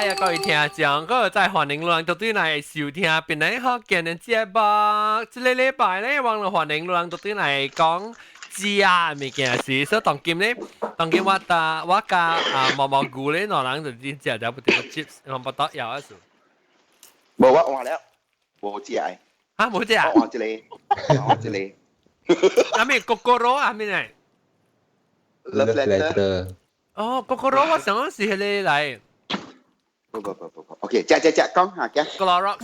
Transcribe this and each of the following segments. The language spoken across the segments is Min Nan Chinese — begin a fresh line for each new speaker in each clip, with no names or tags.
拜啊，各位聽眾，各位再歡迎攏到對來收聽檳榔福建的節目。這个禮拜咧，我就歡迎攏到對來講食物件事。所以當今咧，當今我搭我佮啊毛毛菇咧，兩人就佇食著不著 chips，用巴肚枵啊數。
無我換了，無食的。
哈，無食？
我換一个，換一個。
啥物 Kokoro 啊？咩嚟
？Love letter。
哦，Kokoro 我想講是彼个來。
不不不不不，OK，食食食，講下講。
Clorox。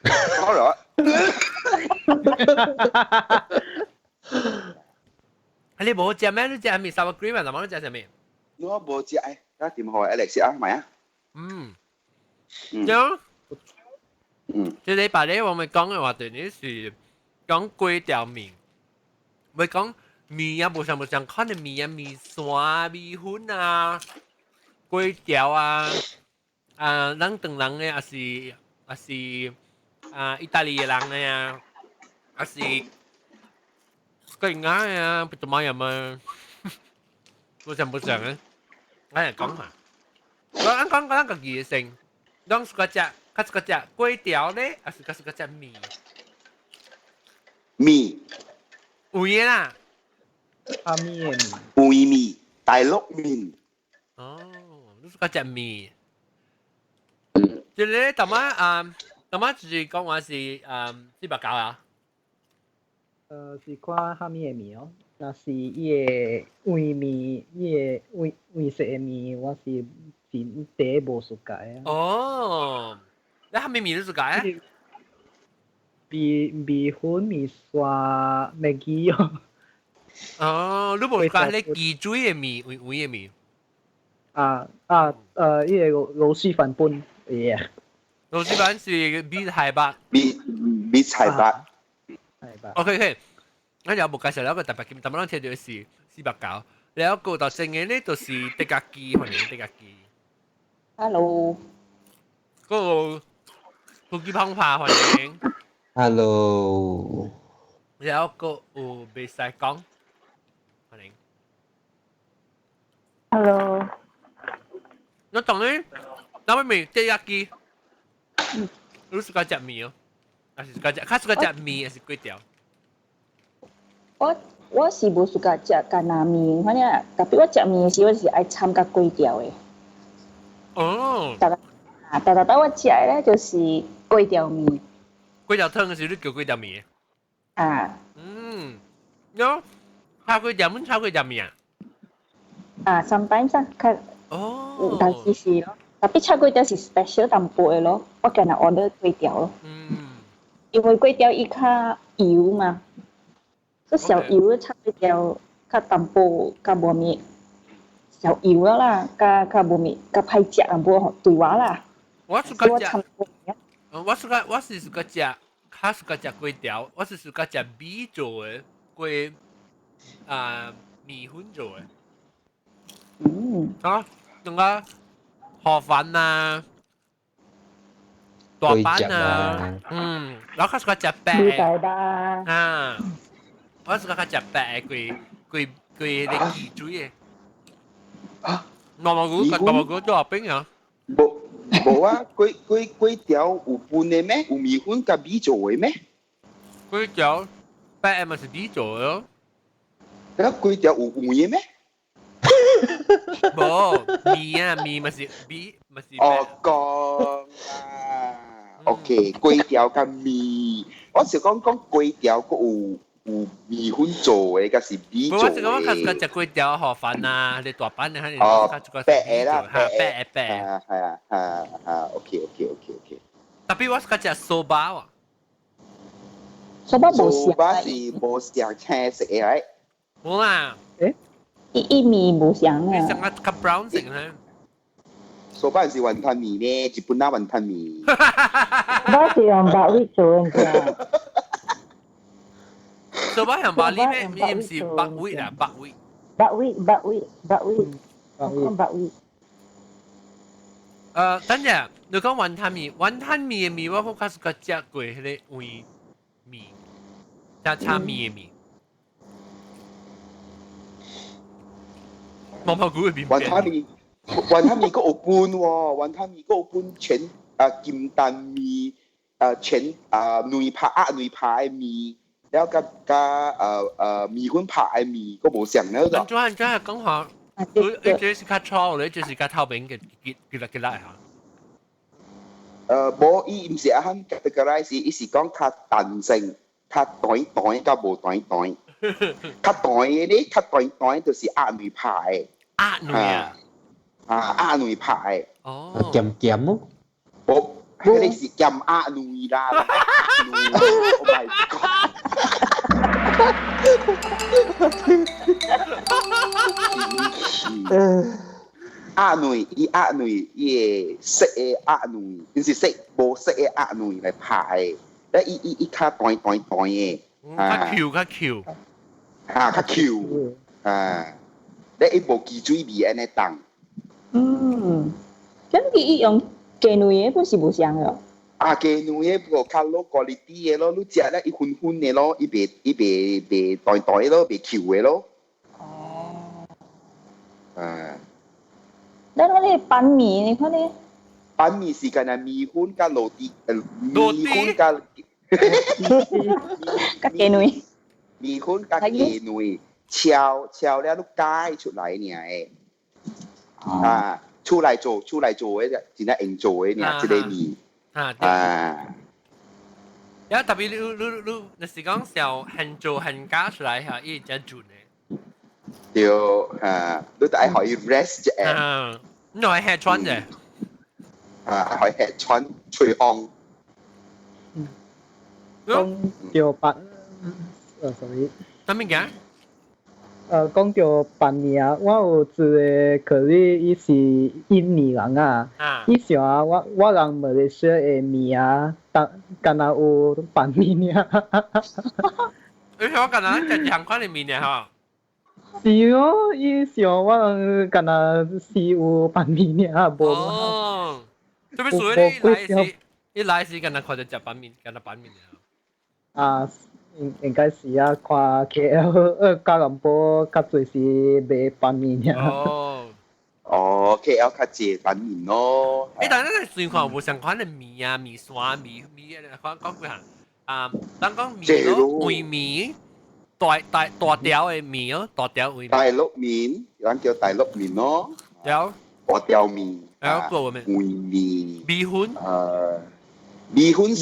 Clorox。
你無食咩？你食啥物 sour cream 啊？你食啥物？
我無食誒，我點好 Alex 啊，咪啊？
嗯。咁，這禮拜咧，我們講的話題呢是講粿條麵，會講麵啊，無相無相款的麵啊，麵線啊、米粉啊、粿條啊，啊，咱唐人的，抑是啊，意大利的人的啊，抑是國外的啊，不怎麼樣嘛，無相無相啊，咱來講下，我咱講咱家己的先，咱喜歡食，較喜歡食粿條咧，抑是較喜歡食麵？
麵。
有的啦。
蝦米的麵。
粿麵，大陸麵。
哦，你喜歡食麵？這个頭仔啊，頭仔就是講話是啊，四百九啊。
是看蝦米的麵哦。若是伊的黃麵，伊的黃黃色的麵，我是真第一無 suka 啊。
哦，你蝦米麵你 suka 啊？
米米粉、麵線、Maggi 哦。
哦，你無 suka 彼个雞水的麵，黃黃的麵。
啊啊，伊个螺螄粉本，耶。
螺螄粉是米台北。
米米台北。
台北。
OK OK，我有無介紹了個特別嘅，特別咱聽到是四百九，了個到正嘅呢，就是德家機，歡迎德家機。
Hello。
個飛機碰拍歡迎。
Hello。
了個有袂使講，歡迎。
Hello。
我當你，那邊麵德家機，你喜歡食麵哦？還是喜歡食？較喜歡食麵還是粿條？
我是無 suka 食干焦麵，反正 tapi 我食麵時，我是愛摻佮粿條的。
哦。
逐啊，逐逐擺我食的咧就是粿條麵。
粿條湯的時，你叫粿條麵？
啊。
嗯，喲，炒粿條，阮炒粿條麵啊？
啊，sometimes 啊，較
哦。
有當時是咯，tapi 炒粿條是 special 淡薄的咯，我今日 order 粿條咯。因為粿條伊較油嘛，個小油的炒粿條較淡薄，較無物小油了啦，較較無物較歹食淡薄對我啦。
我 suka 食，我 suka 我是 suka 食，較 suka 食粿條，我是 suka 食米做的粿啊米粉做的。啊，用個河粉啊，大板啊，然後較 suka 食白的啊，我 suka 較食白的粿粿粿彼个雞水的。
啊，
毛毛菇，毛毛菇做餅啊？
無無啊，粿粿粿條有分的咩？有米粉佮米做的咩？
粿條白的嘛是米做的咯。
那粿條有黃的咩？
無麵啊，麵嘛是米嘛是。
哦，講啊，OK，粿條佮麵，我是講講粿條閣有有米粉做的，抑是米做的。
我是講我較喜歡食粿條河粉啊，你大板的，
哦，白的啦，
白的白。
啊，係啊，係啊，係，OK。
Tapi 我喜歡食 soba 喎。
Soba 無
soba 是無上青色的，係。
無啦。
誒？
伊伊麵無相啊。
你上個較 brown 色咧。
Soba 是雲吞麵咧，日本仔雲吞麵。
我是用 buckwheat 做的。
Soba 用 barley 咩？伊毋是 buckwheat 啊，buckwheat。
Buckwheat, buckwheat, buckwheat。講 buckwheat。
等陣，你講雲吞麵，雲吞麵的麵我較喜歡食過彼个黃麵，加炒麵的麵。毛毛菇的麵。
雲吞麵，雲吞麵閣有分喎，雲吞麵閣有分全啊金蛋麵啊全啊卵拍鴨卵拍的麵，了佮佮麵粉拍的麵，閣無相了就。
怎怎怎講話？你這是較粗，你這是較透明嘅，結結來結來嚇。
無，伊毋是啊，漢 categorize，伊是講較彈性，較彈彈佮無彈彈。較彈的咧，較彈彈就是鴨卵拍的。
鴨卵啊！
啊，鴨卵拍的。
哦。
鹹鹹哦。
無，彼個是鹹鴨卵啦。Oh my god！鴨卵，伊鴨卵，伊會色的鴨卵，就是色無色的鴨卵來拍的，咧伊伊伊較彈彈彈的，
較 Q 較 Q，
啊較 Q，啊，咧伊無雞水味按呢重。
嗯，咁伊伊用雞卵的本是無相的。
啊，雞卵的不過較 low quality 的咯，你食咧伊粉粉的咯，伊袂伊袂袂彈彈的咯，袂 Q 的咯。
哦。
啊。
咱嗰個板麵，你看咧？
板麵是干焦麵粉佮落地，麵粉佮
佮雞卵。
麵粉佮雞卵敲敲了，你解出來爾的。啊，出來做出來做的，真正用做的爾，這個麵。
啊。
啊。
有特別你你你，你是講小很做很加出來嚇，伊真準的。
對，啊，你得愛予伊 rest 一下。
嗯，你愛吃穿嘅。
啊，愛吃穿吹風。
講到板，sorry。
啥物件？
講到板麵啊，我有一個 colleague，伊是印尼人啊。伊想啊，我我人馬來西亞的麵啊，但敢若有板麵爾。
你想敢若食兩款的麵爾吼？
是哦，伊想我人敢若是有板麵爾，無。
哦，特別屬於你來時，你來時敢若看著食板麵，敢若板麵爾。
啊，應應該是啊，看 KL 吉隆坡較濟是賣板麵爾。
哦。
哦，KL 較濟板麵咯。
欸，但係咱算看無相款的麵啊，麵線、麵麵，講講幾項啊，咱講麵咯，煨麵，大大大條的麵哦，大條煨。
大陸麵，咱叫大陸麵咯。
對。
大條麵。
還有個咩？
煨麵。
米粉。
米粉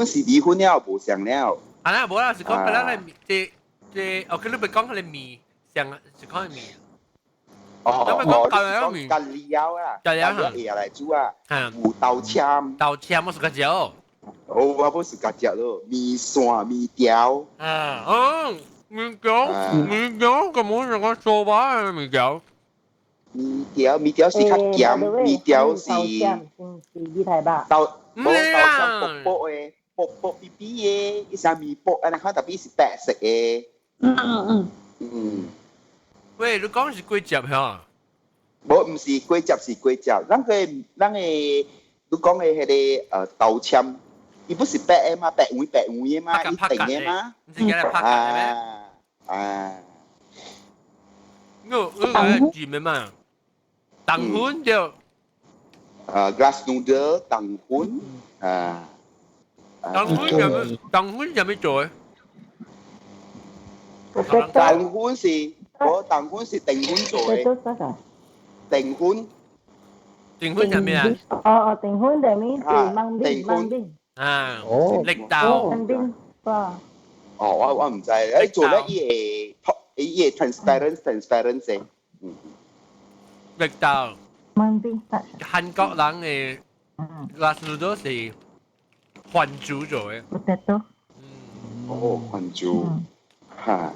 是米粉了，無相了。
啊，那無啦，是講咱的這這，哦，佢你袂講彼個麵，上是講麵。
哦哦，講咖料啊，咖料會來煮啊，有豆籤。
豆籤我是較少。
哦，我不是較食咯，麵線、麵條。
啊，嗯，麵條，麵條，根本是個做法的麵條。
麵條，麵條是較鹹，麵條是。
是米台吧？
豆，無豆漿薄薄的，薄薄比比的，伊啥麵薄，按呢看特別是白色的。
嗯嗯嗯。
嗯。
喂，你講是粿汁嚇？
無，毋是粿汁，是粿汁。咱個你講的彼個豆籤，伊不是白的嗎？白黃白黃的嗎？伊定的嗎？
你是叫來拍的咩？
啊。
我我個字咩嘛？腸粉對。
Glass noodle 腸粉啊。
腸粉有咩？腸粉有咩做的？
腸粉是，我腸粉是澱粉做的。澱粉。
澱粉係咩啊？
哦哦，澱粉係咩？是芒餅，芒餅。
啊，綠豆。
芒餅，哇。
哦，我我毋知，誒做咧伊會伊會 transparent transparent 性。嗯。
綠豆。
芒餅。
韓國人的 glass noodle 是番薯做的。
Potato。
哦，番薯，哈，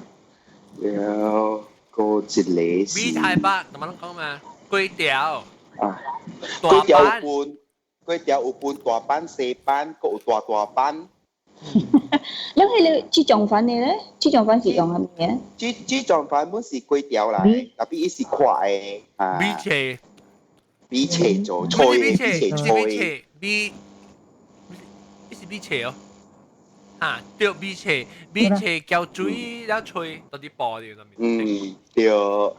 了個一個是。
米太北，怎麼講嘛？粿條。
啊，粿條有分，粿條有分大板、細板，閣有大大板。
你彼個豬腸粉的咧？豬腸粉是用啥物的？
豬豬腸粉本是粿條來，特別伊是塊的。啊。
米切。
米切做菜，米切菜。
米，你是米切哦。啊，對，米切，米切攪水了吹，到底包的那
面。嗯，對，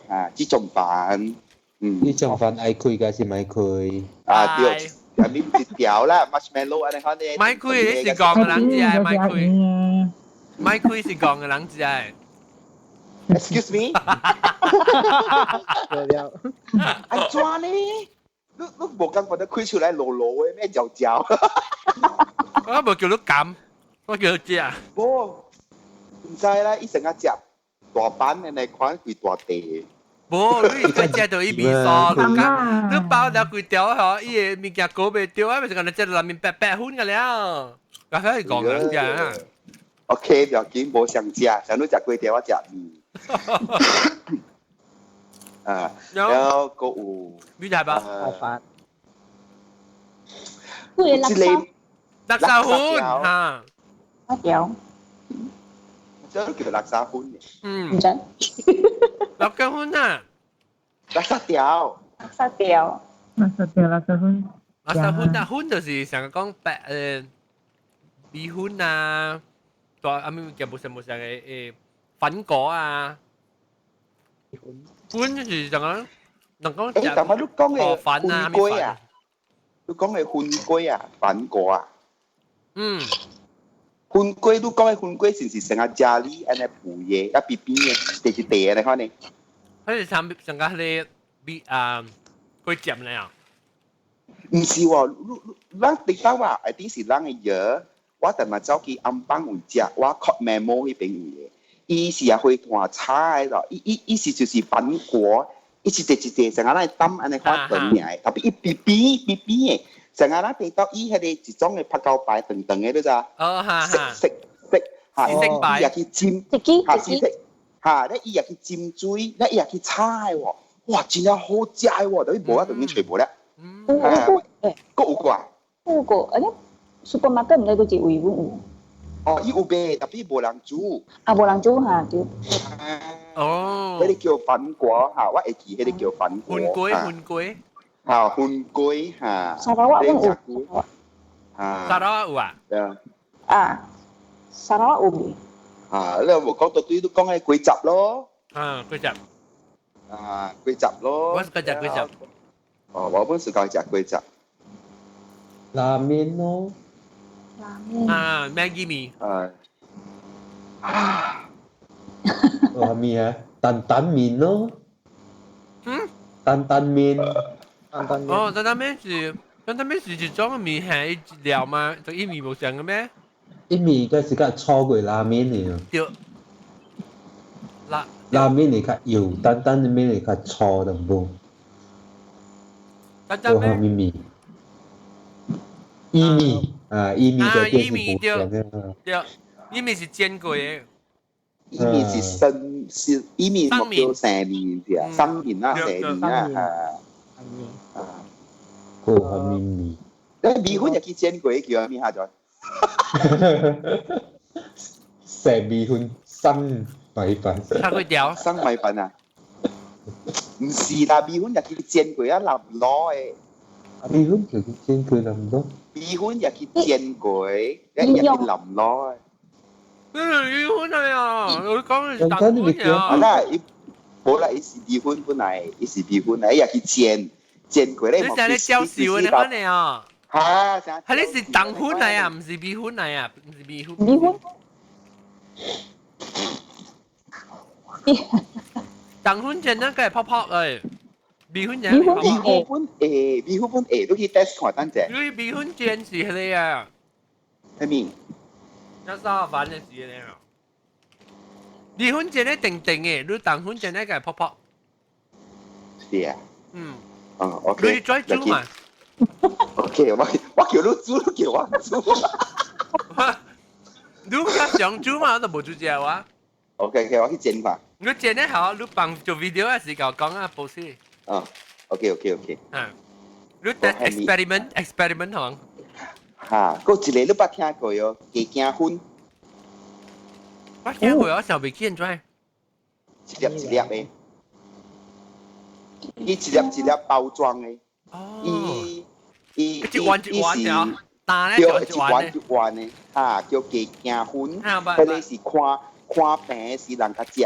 啊，豬腸粉，嗯。
呢種飯愛開嘅是咪開？
啊對，入面一條啦，marshmallow 按呢款咧。
咪開你是講嘅人知愛，咪開。咪開是講嘅人知愛。
Excuse me？
對了。
安怎呢？你無感覺得開出來落落的咩嚼嚼？
我無叫你撳，我叫你食。
無，毋知啦，伊成日食大板的那款規大塊。
無，你應該食到伊味素，你講你包了規條吼，伊个物件裹袂著啊，咪是講你食到內面白白粉個了。剛才是講人食啊。
OK，不要緊，無想食，想你食粿條，我食麵。啊，然後閣有
咩食吧？
飯。
對，垃圾。
垃圾粉嚇。
垃條。
這叫垃圾粉。
嗯。
唔知。
垃圾粉啊！
垃圾條。
垃圾條。
垃圾條，垃圾粉。
垃圾粉啊，粉就是成日講白米粉啊，大阿咪叫無啥無啥嘅粉果啊。粉就是成個，人講
誒，但係你講嘅
粉啊，
粉粿啊，你講嘅粉粿啊，粉果啊。
嗯。
粉粿，你講嘅粉粿是毋是成個咖喱按呢拌嘅，啊扁扁嘅，一一塊按呢款呢？
佢是成成個迄個米啊，粿醬咧啊？
毋是喎，你咱直到啊，一定是咱的藥，我逐日走去安邦位食，我確 memo 彼邊位的，伊是啊會團炒的咯，伊伊伊是就是粉果，伊是一一塊成個咱擔按呢款長爾的，特別伊扁扁扁扁的。成日咱地到伊彼個一種的拍膠牌長長的，你知？
哦，哈
哈。色色哈，伊也去浸，哈，紫色，哈，咧伊也去浸水，咧伊也去炒的喎，哇，真正好食的喎，但是無啊，就已經揣無了。
有有有，
閣有過？
有過，啊，supermarket 毋知佫一位阮有。
哦，伊有賣，但是無人煮。
啊，無人煮哈，對。
哦。
彼個叫粉果哈，我會記彼個叫粉果。
粉粿，粉粿。
嚇，粉粿嚇。
沙拉瓦阮有。
嚇。
沙拉瓦有啊？
啊，沙拉瓦有未？
啊，你無講到對，你講的粿汁咯。
啊，粿汁。
啊，粿汁咯。
我是食粿汁。
哦，我本是講食粿汁。
拉麵咯。
拉麵。
啊，Maggi 麵。
啊。啊。
拉麵啊，擔擔麵咯。
嗯。
擔擔麵。
哦，擔擔麵是擔擔麵是一種麵係一料嗎？就伊麵無相嘅咩？
伊麵個是較粗過拉麵的。
對。拉
拉麵是較幼，擔擔麵是較粗淡薄。
擔擔麵。
麵。伊麵啊，伊麵就變是無相嘅。
對，伊麵是煎過的。
伊麵是生是伊麵莫叫生麵是啊，生麵啊，生麵啊，啊。
好，麵麵。
你米粉也去煎過，叫啥物下咗？
生米粉生米粉。
炒粿條。
生米粉啊？毋是啦，米粉也去煎過啊，淋滷的。
米粉就去煎過淋滷。
米粉也去煎過，也去淋滷的。
嗯，米粉嚟啊！我講是蛋粉啊。
啊，那伊無啦，伊是米粉本來，伊是米粉來，伊也去煎。煎過咧，
你成日焦燒的款的啊？
嚇！
係你是糖粉來啊，毋是米粉來啊，毋是米粉。
米粉。
糖粉煎那個泡泡誒，米粉煎。
米粉誒，米粉誒，你去 test 看等者。
因為米粉煎是彼個啊。
啥物？
一沙飯的是咧。米粉煎咧定定的，你糖粉煎那個泡泡。
是啊。
嗯。
哦，OK。
你再煮嘛
？OK，我叫你煮，你叫我煮。
你較想煮嘛，我就無煮食哇。
OK，OK，我去煎看。
你煎得好，你幫做 video 的時候講啊，博士。
啊，OK，OK，OK。
啊，你 experiment experiment 好。
嚇，閣一個你捌聽過喲，雞頸粉。
我聽過，我想袂記怎。
一粒一粒的。伊一粒一粒包裝的，伊伊
一碗一碗的，打咧
對，一碗一碗的，哈，叫雞頸粉，彼個是看看病是人較食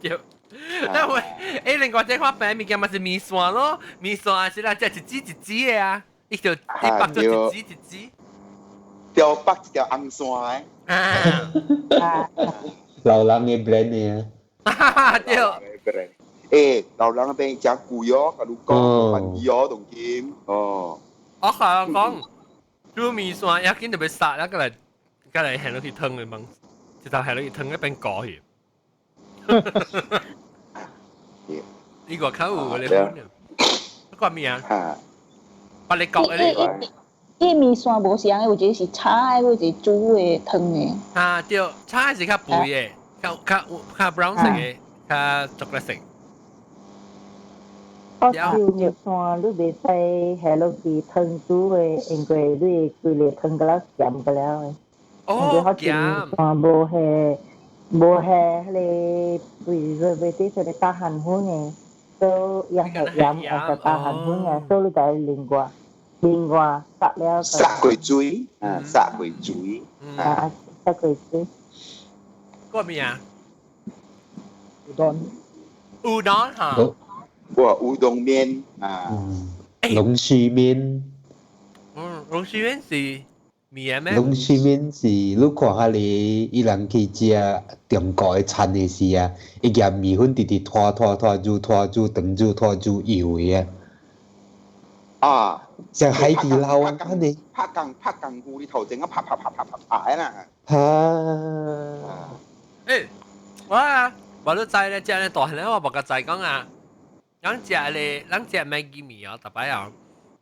的，
對，但係另外這款餅物件嘛是麵線咯，麵線是啦，即係一支一支的啊，伊就伊綁做一支一支，
條北一條紅線
的。
啊，
老人的 brand 的
啊。對。
老人嗰邊真貴哦，佮你講，便宜哦，當今哦。
我係講煮麵線，一見就被殺啦，過來過來下落去湯的問，一頭下落去湯一邊過去。呢個較有咧款，嗰個咩啊？百里國的。
伊麵線無是按呢，有一個是炒的，有一個煮的湯的。
啊對，炒的是較肥的，較較較 brown 色的，較巧克力色。
我燒麵線，你袂使下落去湯煮的，因為你規个湯個了鹹個了的。
哦，
鹹。麵線無下無下彼個，比如說欲佇這個打韓粉的，所以也係鹽也是打韓粉的，所以你該另外另外殺了。
殺過水，啊，殺過水，
啊，殺過水。
個咩啊？
烏冬。
烏冬嚇。
哇，烏冬麵啊，
龍須麵。
嗯，龍須麵是麵咩？
龍須麵是你看彼个伊人去食中國的餐的時啊，伊夾麵粉直直拖拖拖煮拖煮長煮拖煮油的啊。
啊，
像海底撈啊，按呢。
拍工拍工夫，你頭前啊拍拍拍拍拍拍啦。
哈。
我啊，我都知咧，食咧大漢咧，我無共知講啊。咱食咧，咱食 Maggi 麵哦，逐擺哦，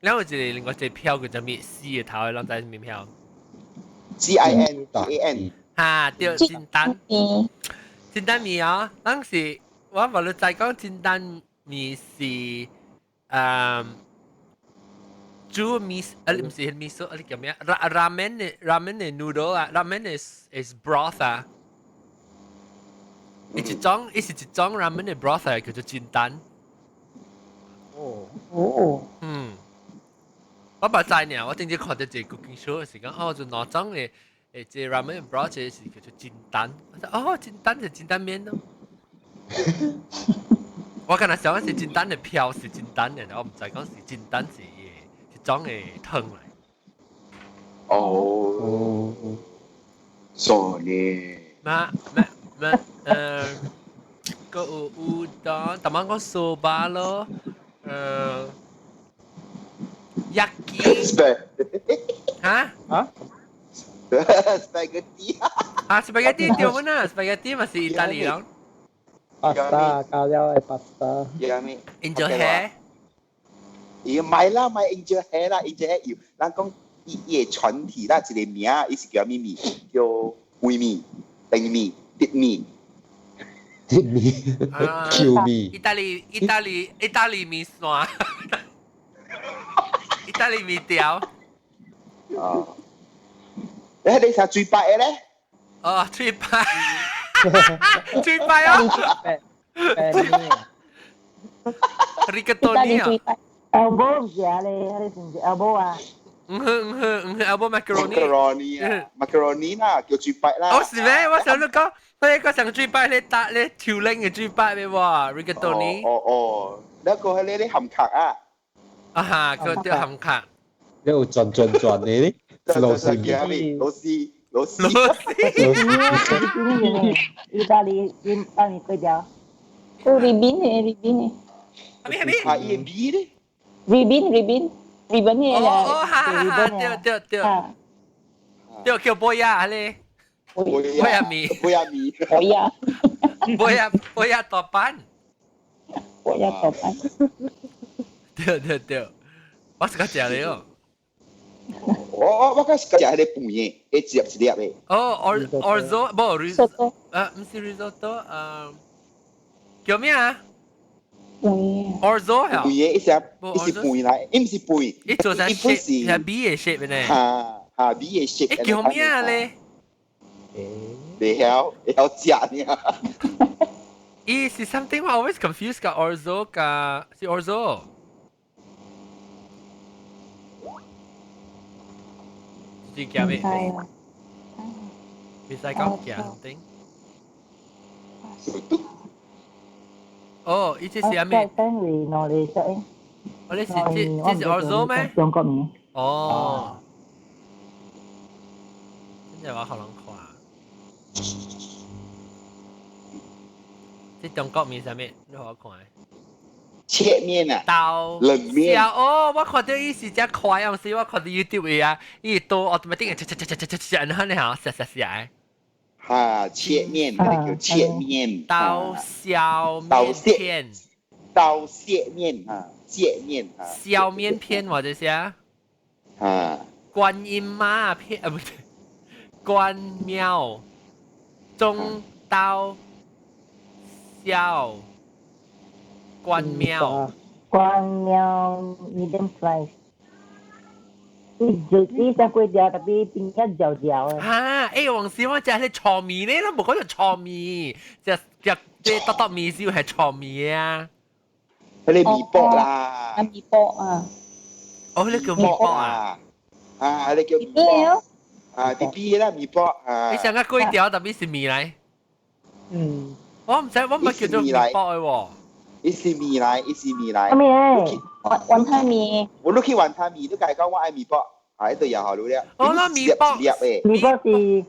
咱有一個另外一個票叫做咩 C 的頭的，咱知啥物票
？C I N T A N。
哈，對，金丹。金丹麵哦，咱是我無你知講金丹麵是煮麵，啊，毋是麵素，啊，你叫咩？拉 ramen 的 ramen 的 noodle 啊，ramen is broth 啊。伊一種，伊是一種 ramen 的 broth 啊，叫做金丹。
哦
哦，
嗯，我捌知呢，我頂次看到一個 cooking show 是講，哦，就兩種的，這 ramen broth 這是叫做金丹。我說哦，金丹是金丹麵咯。我敢若想講是金丹的票是金丹的，我毋知講是金丹是一種的湯來。
哦，所以
嘛嘛嘛，閣有烏冬，逐擺講 soba 咯。焼哈
啊
？Spaghetti
啊，spaghetti 對嗎？啊，spaghetti 嘛是意大利人。
pasta 加料的 pasta。
Angel hair。
伊買啦買 angel hair 啦，angel hair 有，咱講伊伊的傳體啦，一個名，伊是叫啥物麵？叫糜麵、飯麵、滴麵。
滴麵、Q 麵。
意大利、意大利、意大利麵線。意大利麵條。
哦。你食豬排的咧？
哦，豬排。豬排哦。Rigatoni 啊。
Elbow 唔食咧，你是唔是 elbow 啊？
唔係唔係唔係 elbow macaroni。
macaroni 啊，macaroni 啦，叫豬排啦。
哦是咩？我想你講，你個上豬排你打你條拎嘅豬排咩喎？Rigatoni。
哦哦，那個係你你含殼啊？
啊哈，個叫含殼。
你有轉轉轉的咧？螺絲
麵，螺絲螺絲
螺絲。
意大利意大利粿條。
有 ribbon 的 ribbon 的。
咩咩？
啊，伊米咧
？ribbon ribbon ribbon 的
啦。哦哦，哈哈哈，對對對。對，叫波亞咧。
波
亞麵。
波亞麵。
波亞。
波亞波亞大板。
波亞大板。
對對對，我是較食咧哦。
我較是食彼個飯的，一粒一粒的。
哦，or orzo，無 risotto，啊，毋是 risotto，叫咩啊？
飯。
orzo
飯的，伊是伊是飯來，伊毋是飯。
伊做成 shape，係米的 shape 呢？
哈哈，米的 shape。
叫咩咧？
袂曉，會曉食呢。
伊是 something 我 always confuse 佮 orzo 佮是 orzo。是叫咩？袂使講叫 something。哦，伊這是啥物？
等於哪裡食？
哦，你是這是 orzo 咩？
中國麵。
哦。真係話好難看。這中國麵啥物？你好看。
切麵啊，
刀
冷麵。
哦，我看到伊是只快啊，是我看到 YouTube 的啊，伊刀 automatic 切切切切切切切，然後你嚇，食食食。
哈，切麵，那個叫切麵。
刀削麵片。
刀削麵啊，切麵啊。
削麵片或者是啊。
啊。
觀音媽片啊，不對，關廟中刀削。關廟，
關廟 medium slice。伊就伊只粿條，tapi 邊一嚼嚼的。
哈，欸，黃師我食係炒麵咧，都無講就炒麵，食食這剁剁麵先係炒麵啊。
彼个麵卜啦。
啊，麵卜啊。
哦，彼个叫麵卜啊。
啊，彼个叫麵卜。啊，B B 啦，麵卜啊。
你上個粿條特別是麵來。
嗯。
我毋知，我毋叫做麵卜的喎。
伊是麵來，伊是麵來。
咩？
雲吞麵。
我你去雲吞麵，你家講我愛麵卜，啊，呢度又好了。
哦，那麵卜，
麵卜是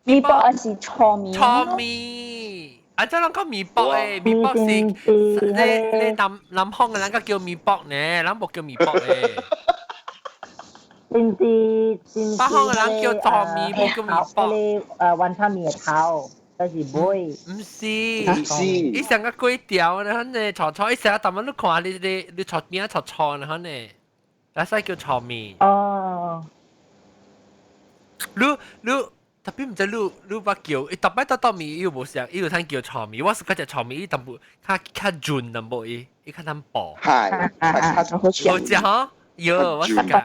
麵卜還是炒麵？
炒麵，啊，這人講麵卜誒，麵卜是你南方的人較叫麵卜呢，咱無叫麵卜誒。
是是
北方的人叫炒麵，無叫麵卜。
雲吞麵的頭。但是尾，
毋是，
毋是，
伊上個粿條呢，反正炒炒，伊成日逐擺你看你炒邊炒炒呢，反正，那使叫炒麵。
哦。
你特別毋知你捌叫，伊逐擺剁剁麵，伊又無啥，伊有通叫炒麵。我是較食炒麵，伊淡薄較較潤淡薄伊，伊較淡薄。
係，
較好食。
好食吼，喲，我是較，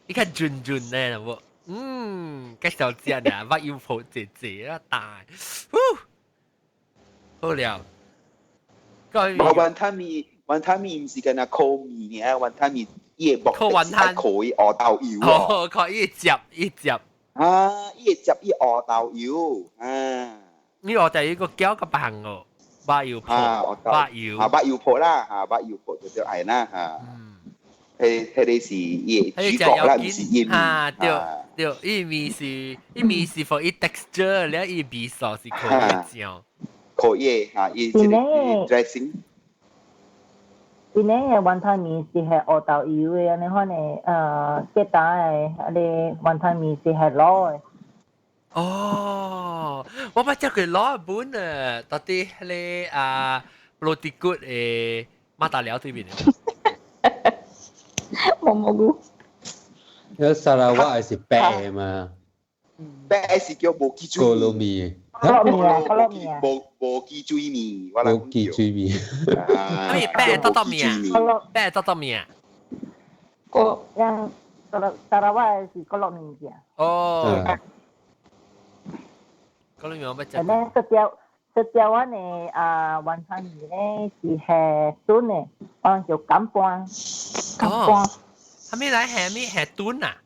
伊較潤潤呢，淡薄。嗯，介紹食呢，捌油泡濟濟啊大，呼，好了。
雲吞麵，雲吞麵毋是干焦烤麵爾，雲吞麵伊的目的是愛烤伊烏豆油
哦，靠伊接伊接。
啊，伊會接伊烏豆油啊。
你烏豆油個攪個別項哦，肉油泡，肉油，
啊，肉油泡啦，啊，肉油泡就就愛啦，嚇。彼个是伊的主角啦，毋是伊麵。
啊，對對，伊麵是伊麵是 for 伊 texture，了伊味素是靠伊醬。
靠伊嚇，伊這個 dressing。
今年的雲吞麵是係烏豆油的，按呢款的，吉打的，彼个雲吞麵是係滷的。
哦，我捌食過滷本啊，到底彼个啊，羅蒂骨的馬達寮對面的。
毛蘑菇。
有沙拉瓦是白的嘛？
白是叫無機水
麵。咕嚕麵。
咕嚕麵啊，咕嚕麵啊。
無機水麵，
無機水麵。
啊，白剁剁麵啊，白剁剁麵啊。
個樣，沙拉瓦是咕嚕麵嘅。
哦。咕嚕麵我捌食。
咧，食條阮的啊雲吞麵咧是下筍的，我叫乾拌。乾拌。
啥物來下物下燉啊？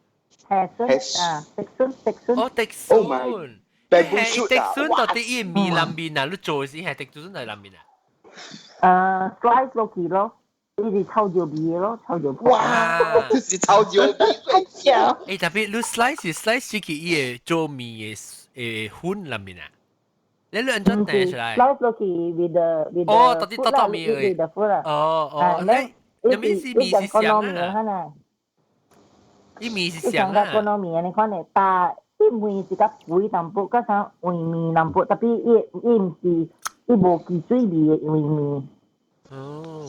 下筍啊，竹筍竹筍。
哦，竹筍。下竹筍到底伊麵內面啊？你做時下竹筍喺內面啊？slice
落去咯，伊是臭椒味的咯，臭椒。
哇！這是臭椒味。
欸，特別你 slice 是 slice 去伊個做麵的粉內面啊？你按怎訂出來
？slice 落去 with the
哦，到底剁剁麵
而已。
哦哦，你你面是麵是啥啊？伊麵是啥啊？
咕嚕麵，你看呢？但伊麵是較肥淡薄，較啥黃麵淡薄，特別伊毋是伊無忌水味的黃麵。
哦。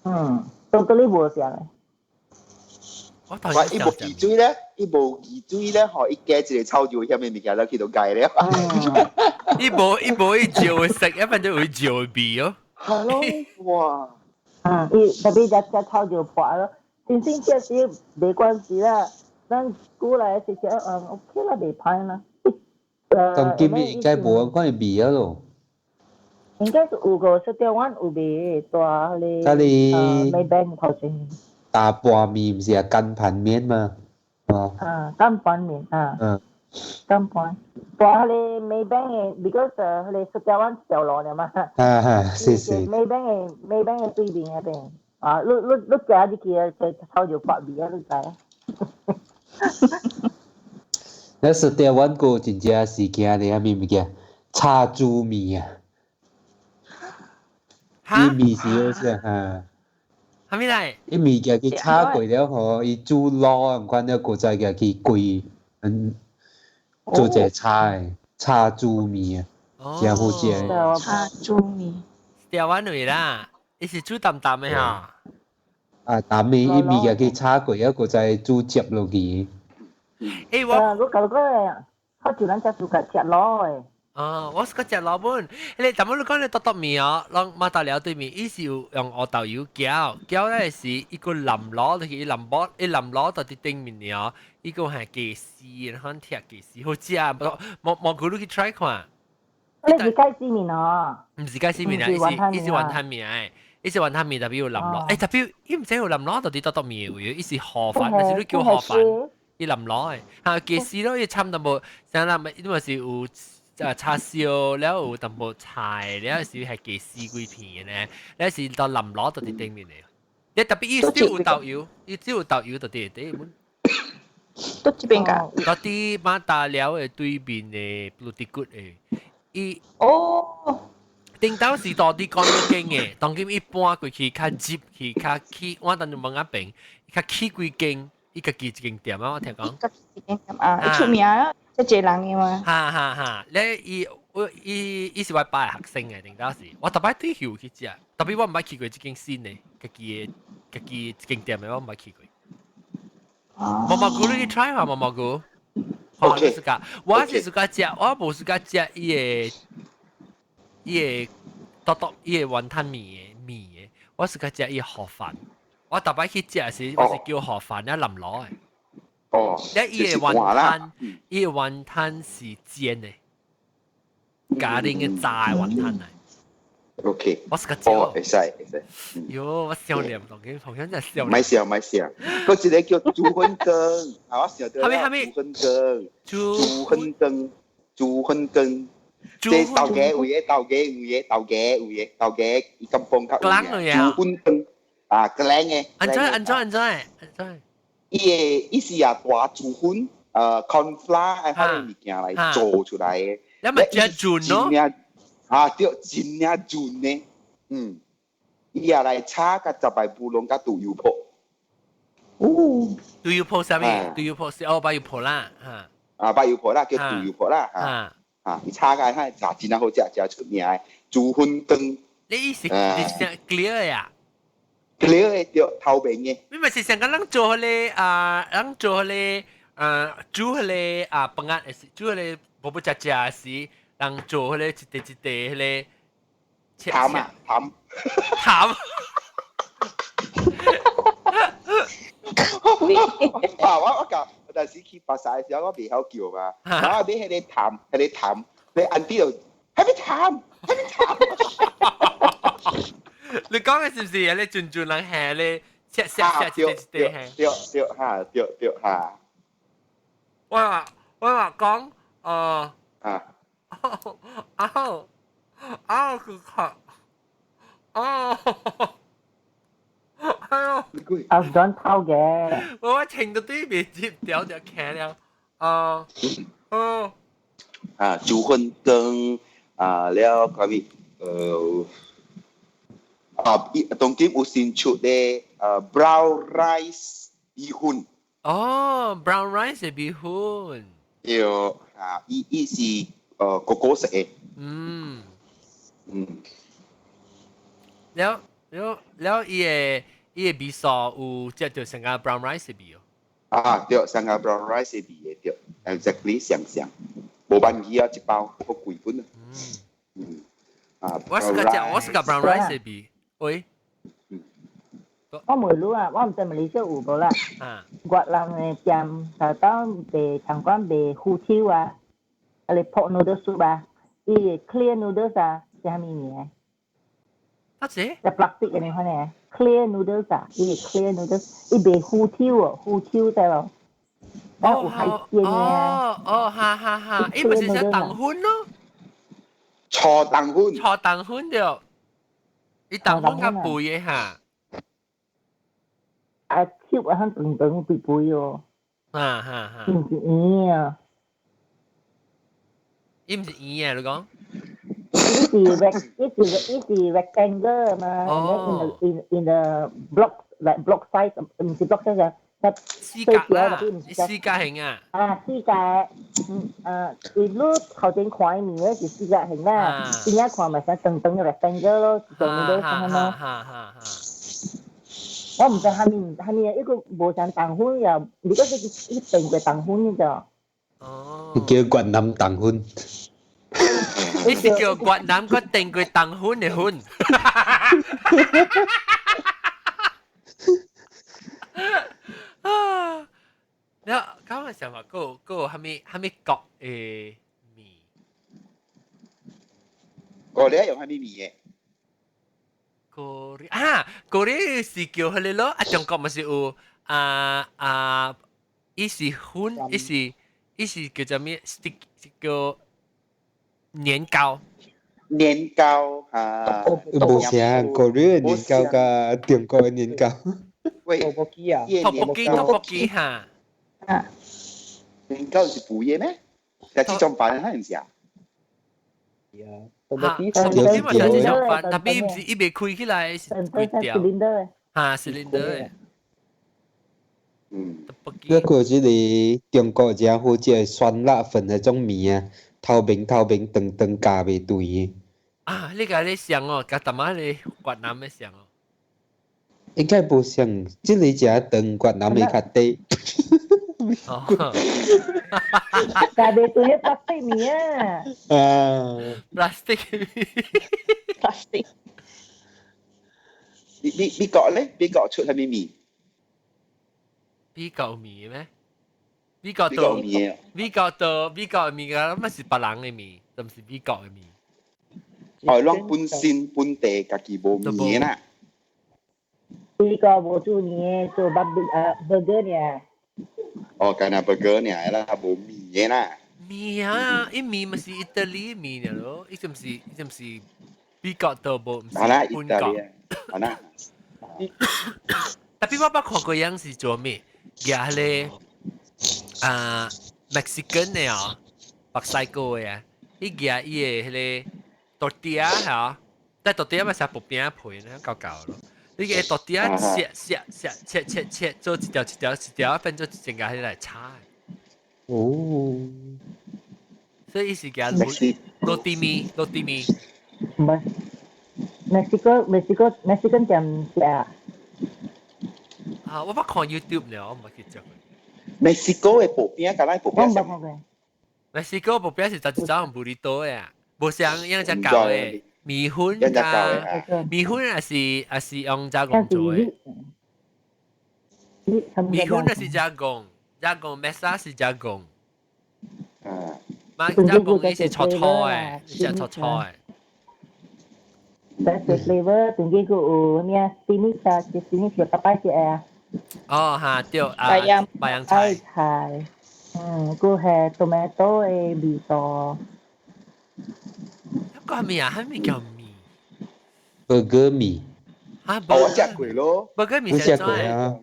嗯，都跟你無像的。
我伊無忌水咧，伊無忌水咧，吼，伊加一個臭椒遐物物件落去就解了。
伊無伊椒食，一般就會椒味哦。
係咯，哇！
嗯，伊特別只只臭椒破咯，真正這是沒關係啦。咱過來食食，嗯，OK 啦，袂歹啦。
當今應該無款的味啊咯。
應該是有個雪條丸有賣大咧，Maybank 頭前。
大拌麵毋是啊，乾盤麵嘛，哦。
啊，乾拌麵啊。
嗯，
根本。但係你 Maybank 嘅，because 你 Setiawan 一條路嘛。
啊哈，是是。
Maybank 嘅對面嗰邊。啊，你行入去，就頭就發味啊，你知。
那 Setiawan 個真正是驚咧，啥物物件？炒豬麵啊！伊麵是好食哈。
啥物來？
伊麵件去炒過了吼，伊煮滷毋款了，閣再共去規，做一個炒的炒豬麵啊，誠好食。
炒豬麵。
台灣話啦，伊是煮淡淡的哈。
啊，淡的，伊麵件去炒過了，閣再煮汁落去。
欸，我
我舊個我就咱食煮個食滷的。
啊，我是個食老本。你頭先你講你剁剁麵哦，攏馬達寮對面，伊是有用烏豆油攪，攪咧是一個淋螺，就是伊淋螺，伊淋螺到佇頂面哦，伊個係雞絲，然後鐵雞絲，好食。無無無，你去 try 看。
你是雞絲麵哦？
毋是雞絲麵啊，伊是雲吞麵誒，伊是雲吞麵，特別有淋螺，欸，特別伊毋知有淋螺到佇剁剁麵有，伊是河粉，但是你叫河粉，伊淋螺誒，嚇雞絲咯，伊摻淡薄，啥啦咪，因為是有。啊叉燒，了有淡薄菜，了是係雞絲幾片嘅呢，了是到淋螺到佇頂面的。你特別伊只有豆油，伊只有豆油到佇底本。
佗這邊㗎？
到佇馬達寮的對面的布迪骨的，伊
哦，
頂頭是到底講一間的，當今伊搬過去較入去較起，我當陣問阿平，較起幾間，伊家己一間店啊，我聽講。
家己一間店啊，出名啊，這濟人的嘛。
哈哈哈！咧伊我伊伊是我爸的學生嘅，頂當時我逐擺對去食，特別我毋捌去過這間新的，家己的家己一間店的我毋捌去過。毛毛菇你去 try 下毛毛菇。
OK。
自家我是自家食，我無自家食伊個伊個剁剁伊個雲吞麵的麵的，我自家食伊個河粉。我逐擺去食時，我是叫河粉啊淋螺的。
哦，
咧伊個雲吞，伊個雲吞是煎的，家庭嘅炸的雲吞嚟。
OK，
我是個食。
哦，會使會使。
喲，我笑臉，同佢同樣真係笑。
咪笑咪笑，嗰一個叫豬粉羹，啊，我想到。
哈咪
豬粉羹，豬粉羹，豬粉羹。這豆家有嘅，豆家有嘅，豆家有嘅，豆家伊金邦較有嘅。豬粉羹，啊，個靚嘅。
安怎安怎安怎安怎？
伊個伊是啊大豬粉，corn flour 愛款的物件來做出來的。
你咪真準咯。
啊，對，真正潤呢，嗯，伊也來炒甲十擺烏龍甲豬油泡。
哦，
豬油泡啥物？豬油泡是哦，白油泡啦，嚇。
啊，白油泡啦，叫豬油泡啦，嚇。啊，伊炒甲遐炸真好食，真出名的豬粉羹。
你意思你是 clear 呀
？clear 的對，透明的。
你咪是想講咱做彼個啊，咱做彼個啊，煮彼個啊，飯仔是煮彼個無不食食時。人做彼個一塊一塊彼個，
淡啊淡
淡。
啊！我教，但是去巴剎的時候，我袂曉叫嘛。我買彼個淡，彼個淡，你安弟就，彼個淡，彼個淡。
你講的是毋是啊？你陣陣人下咧，切切切一塊一塊下。
對對哈，對對哈。
我話講，
啊。
啊啊！佢嚇啊！哎呦！
啊，講偷嘅。
我聽到對面接掉就開了。啊哦。
啊，豬粉羹啊，了嗰邊啊，當今有新出的brown rice 米粉。
哦，brown rice 的米粉。
對啊，伊是。哥哥食的。
嗯。
嗯。
了了了，伊個味素有食著上個 brown rice 的味哦。
啊，對，上個 brown rice 的味的對，exactly 相像，無萬去啊，一包好貴本啊。嗯。啊，
我是個 brown rice 的味，喂。
我問你啊，我毋知馬來西亞有無啦。
啊。
越南的店，頭頭賣餐館賣魚手啊。啊，你 pot noodle soup 啊，伊個 clear noodles 啊，是啥物名？
啊這？
隻 plastic 嘅你看呢？clear noodles 啊，伊個 clear noodles，伊賣魚手哦，魚手知無？有海鮮嘅。
哦哦，哈哈哈！伊毋是隻腸粉咯？
炒腸粉。
炒腸粉對。伊腸粉較肥嘅哈。
啊，切啊，很長長肥肥哦。
哈哈哈。
毋是圓啊。
伊毋是圓嘅，你講？
伊是 rectangle 嘛，in the block like block size，毋是 block size 啊。
四格啦，四角形啊！
啊，四角，嗯啊，伊你頭前看的麵咧是四角形啦，邊仔看咪成長長嘅 rectangle 咯，上面都咁咯。
哈哈哈！
我毋知蝦米蝦米，伊個無像腸粉又，如果是伊變過腸粉呢就。
哦。
叫越南腸粉。
你是叫越南個定過腸粉的粉。啊！你剛剛想話，個個蝦米蝦米國的麵？
過你用蝦米麵嘅？
過啊，過你是叫彼个咯？啊，中國嘛是有啊啊，伊是粉，伊是叫做咩？stick 叫年糕。
年糕啊，
無啥，過你的年糕佮中國的年糕。
喂，
豆腐機啊，
豆腐機，豆腐機哈。
啊，
年糕是補嘅咩？係這種飯係唔是啊？
係啊，豆腐機，
豆腐機嘛是這種飯，但係毋是伊未開起來是規條。哈，是領的。
嗯。
那個這個中國這好食的酸辣粉那種麵啊，透明透明長長夾袂斷的。
啊，你共你像哦，佮淡仔咧越南的像哦。
應該無像，這个食長越南的較短。
哦，
夾袂斷的 plastic 麵啊。
啊。
plastic
plastic。
美國咧？美國出啥物麵？
美國麵咩？美國都美國都美國麵個，乜是別人的麵，都毋是美國的麵。
哦，攏本身本地家己無麵啦。
美國無做麵，做 burger 爾。
哦，干焦 burger 爾啦，無麵啦。
麵啊，伊麵嘛是意大利麵爾咯，伊就是伊就是美國都無，毋是本國。
好啦。
Tapi 我捌看過樣是做咩？舉彼个啊，Mexican 的哦，墨西哥的啊，伊舉伊的彼个 tortilla 嚇，但 tortilla 嘛是薄餅皮呢，厚厚咯。你個 tortilla 切切切切切切，做一條一條一條，變做一整個彼來炒。
哦。
所以伊是舉滷甜麵，滷甜麵。
毋係，Mexico Mexico Mexican 店食。
啊！我捌看 YouTube 了，我毋捌去食過。
墨西哥的薄餅，佮咱薄餅
我毋捌看過。
墨西哥薄餅是十一種 burrito 的啊，無像樣只舊的麵粉啊，麵粉也是用加工做的。麵粉也是加工，加工 masa 是加工。
啊。
嘛加工伊是粗粗的，是粗粗的。
但是 flavor 當然個有咩 spinach 啊，spinach 是爸爸食啊。
哦，哈對啊，白洋
菜。菜，嗯，個係 tomato 的味道。
個係咩啊？係咩叫麵
？burger 麵。
啊，
我食過咯。
burger 麵
食過啊。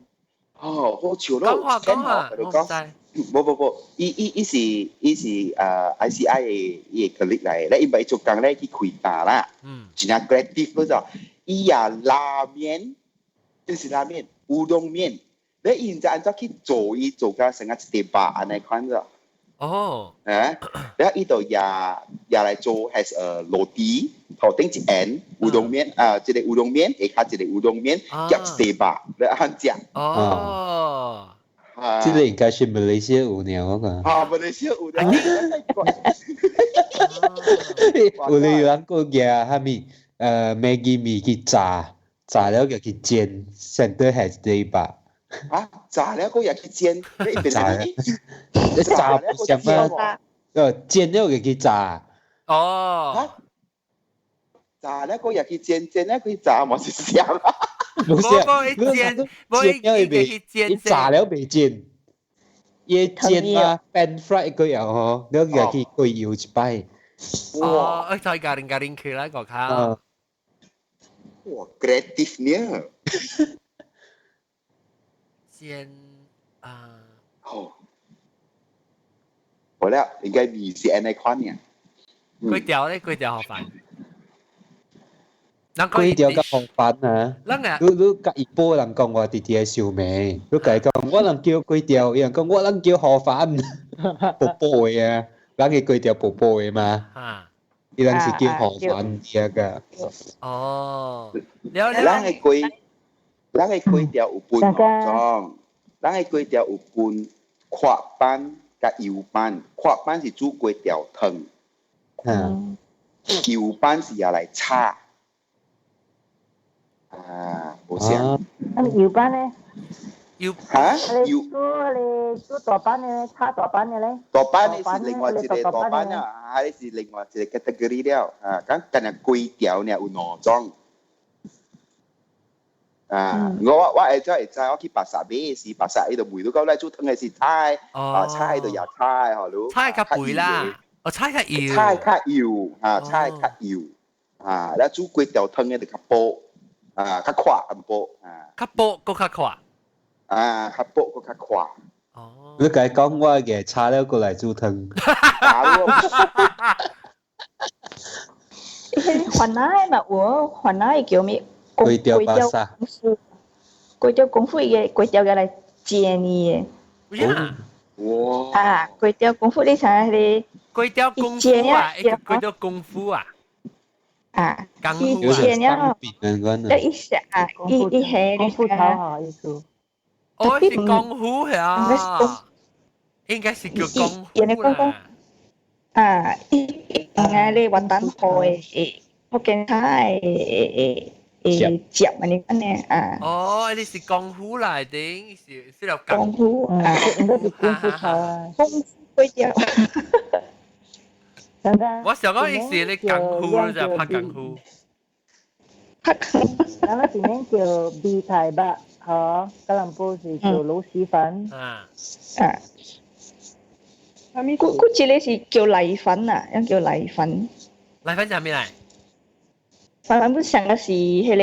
哦，好笑咯。
講話講話，我唔知。
無無無，伊是ICI 的伊的 colleague 來，咧伊咪做工咧去開檔啦，真正 creative 咯就，伊也拉麵，就是拉麵，烏冬麵，咧伊毋知按怎去做，伊做甲成個一塊肉按呢款咗。
哦，
啊，然後伊就也來做 as a 螺絲，頭頂一圓烏冬麵，啊，這個烏冬麵，下跤一個烏冬麵，夾一塊肉，咧按食。
哦。
這個應該是馬來西亞有爾，我看。
啊，馬來西亞有爾。
有咧有人閣舉啥物？Maggi 麵去炸，炸了就去煎，先得係一塊肉。
啊，炸了閣也去煎，
炸了，炸不像啊，煎了就去炸。
哦。
炸了閣也去煎，煎了去炸，嘛是啥啦？
無
無伊煎，無伊去煎，
伊炸了袂煎，伊煎啊，pan fry 過後吼，你個去過油一擺。
哦，再 garing-garing 起來個卡。
哇，kreatif 呢！
煎啊！
哦，好了，應該麵是按呢款呢。
粿條咧，粿條河粉。
粿條佮河粉啊！你佮怡保人講話直直會受罵，你共伊講我人叫粿條，伊人講我人叫河粉，薄薄的啊，人嘅粿條薄薄的嘛。伊人是叫河粉啲個。
哦，
咱的粿條有分兩種，咱的粿條有分闊版佮幼版，闊版是煮粿條湯，幼版是用來炒。啊，無像。
啊，幼版咧？
幼
嚇？
幼你煮大版的，炒大版的咧？
大版的是另外一個大版啊，啊，是另外一個 category 了。啊，講干焦粿條呢有兩種。啊，我會知會知，我去巴剎買時，巴剎伊就賣到講來煮湯的是菜，啊菜就也菜吼，你。
菜較肥啦，哦菜較幼。
菜較幼，啊菜較幼，啊，咧煮粿條湯的就較薄，啊較闊淡薄，啊。
較薄閣較闊。
啊，較薄閣較闊。
哦。
你共伊講我嘅炒了過來煮湯。
雲南嘛有，雲南叫咩？
粿條巴剎。
粿條功夫伊個粿條個來煎伊
的。
哇！
啊，粿條功夫你睇下個。
粿條功夫啊，粿條功夫啊。
啊，
伊
煎了，一下啊，一一下
功夫頭好意思。
哦，是功夫啊，應該是叫功夫啦。
啊，伊應咧雲南河的福建菜的會接啊，你按呢啊。
哦，你是功夫來的，是了
功夫啊，
應該是功夫頭啊。
功夫粿條。
我想講伊是咧功夫就拍功夫。
拍功夫。
咱個今年叫米台吧，吼，吉隆坡是叫螺螄粉。
啊。
啊。古古這個是叫瀨粉啊，樣叫瀨粉。
瀨粉係咩嚟？
反正上個是彼個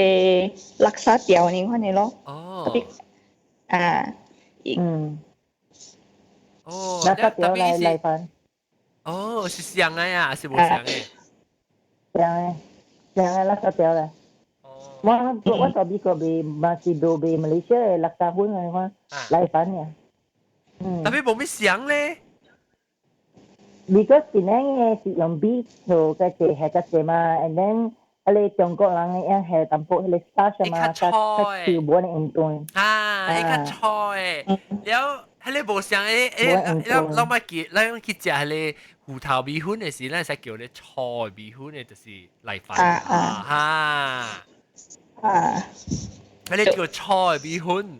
叻沙條呢款的咯。
哦。
特別啊。
嗯。
哦。
叻沙條來瀨粉。
哦，是像的呀，是無像的？
像的，像的叻沙條咧。我我到美國賣嘛是都賣馬來西亞的叻沙粉啊款，瀨粉呀。
嗯。特別無咩像咧。
Because 檳城的是用米做較濟下較濟嘛，and then 彼个中國人的下淡薄彼個 starch 嘛，較較少無呢用斷。
啊，伊較粗的，了，彼个無像誒誒，咱咱捌記，咱去食彼個芋頭米粉的時，咱會使叫咧粗的米粉的，就是瀨粉。
啊啊。
哈。
啊。
彼個叫粗的米粉。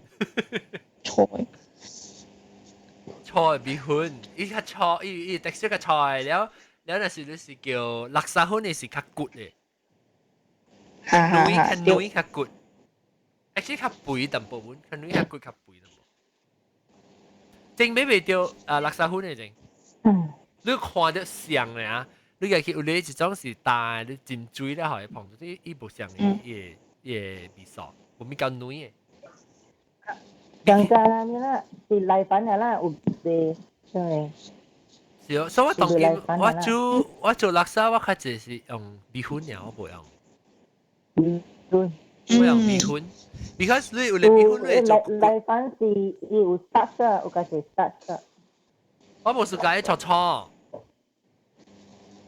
粗的。
粗的米粉，伊較粗，伊伊特色較粗的，了了，若是你是叫叻沙粉的是較骨的。軟較軟較骨，而且較肥淡薄本，較軟較骨較肥淡薄。正買袂著啊，叻沙粉的正。你看著像的啊，你家去有咧一種是大，你浸水了後會碰著，伊無像的，伊個伊個味素，無咪較軟的。
上家啦，你啦，是瀨粉的啦，有賣，對。
是哦，所以我當今我煮叻沙，我較濟是用米粉爾，我無用。
米粉。
我用米粉，because 你有咧米粉你會做。
瀨粉是伊有 starch，有較濟 starch。
我無是共伊炒炒。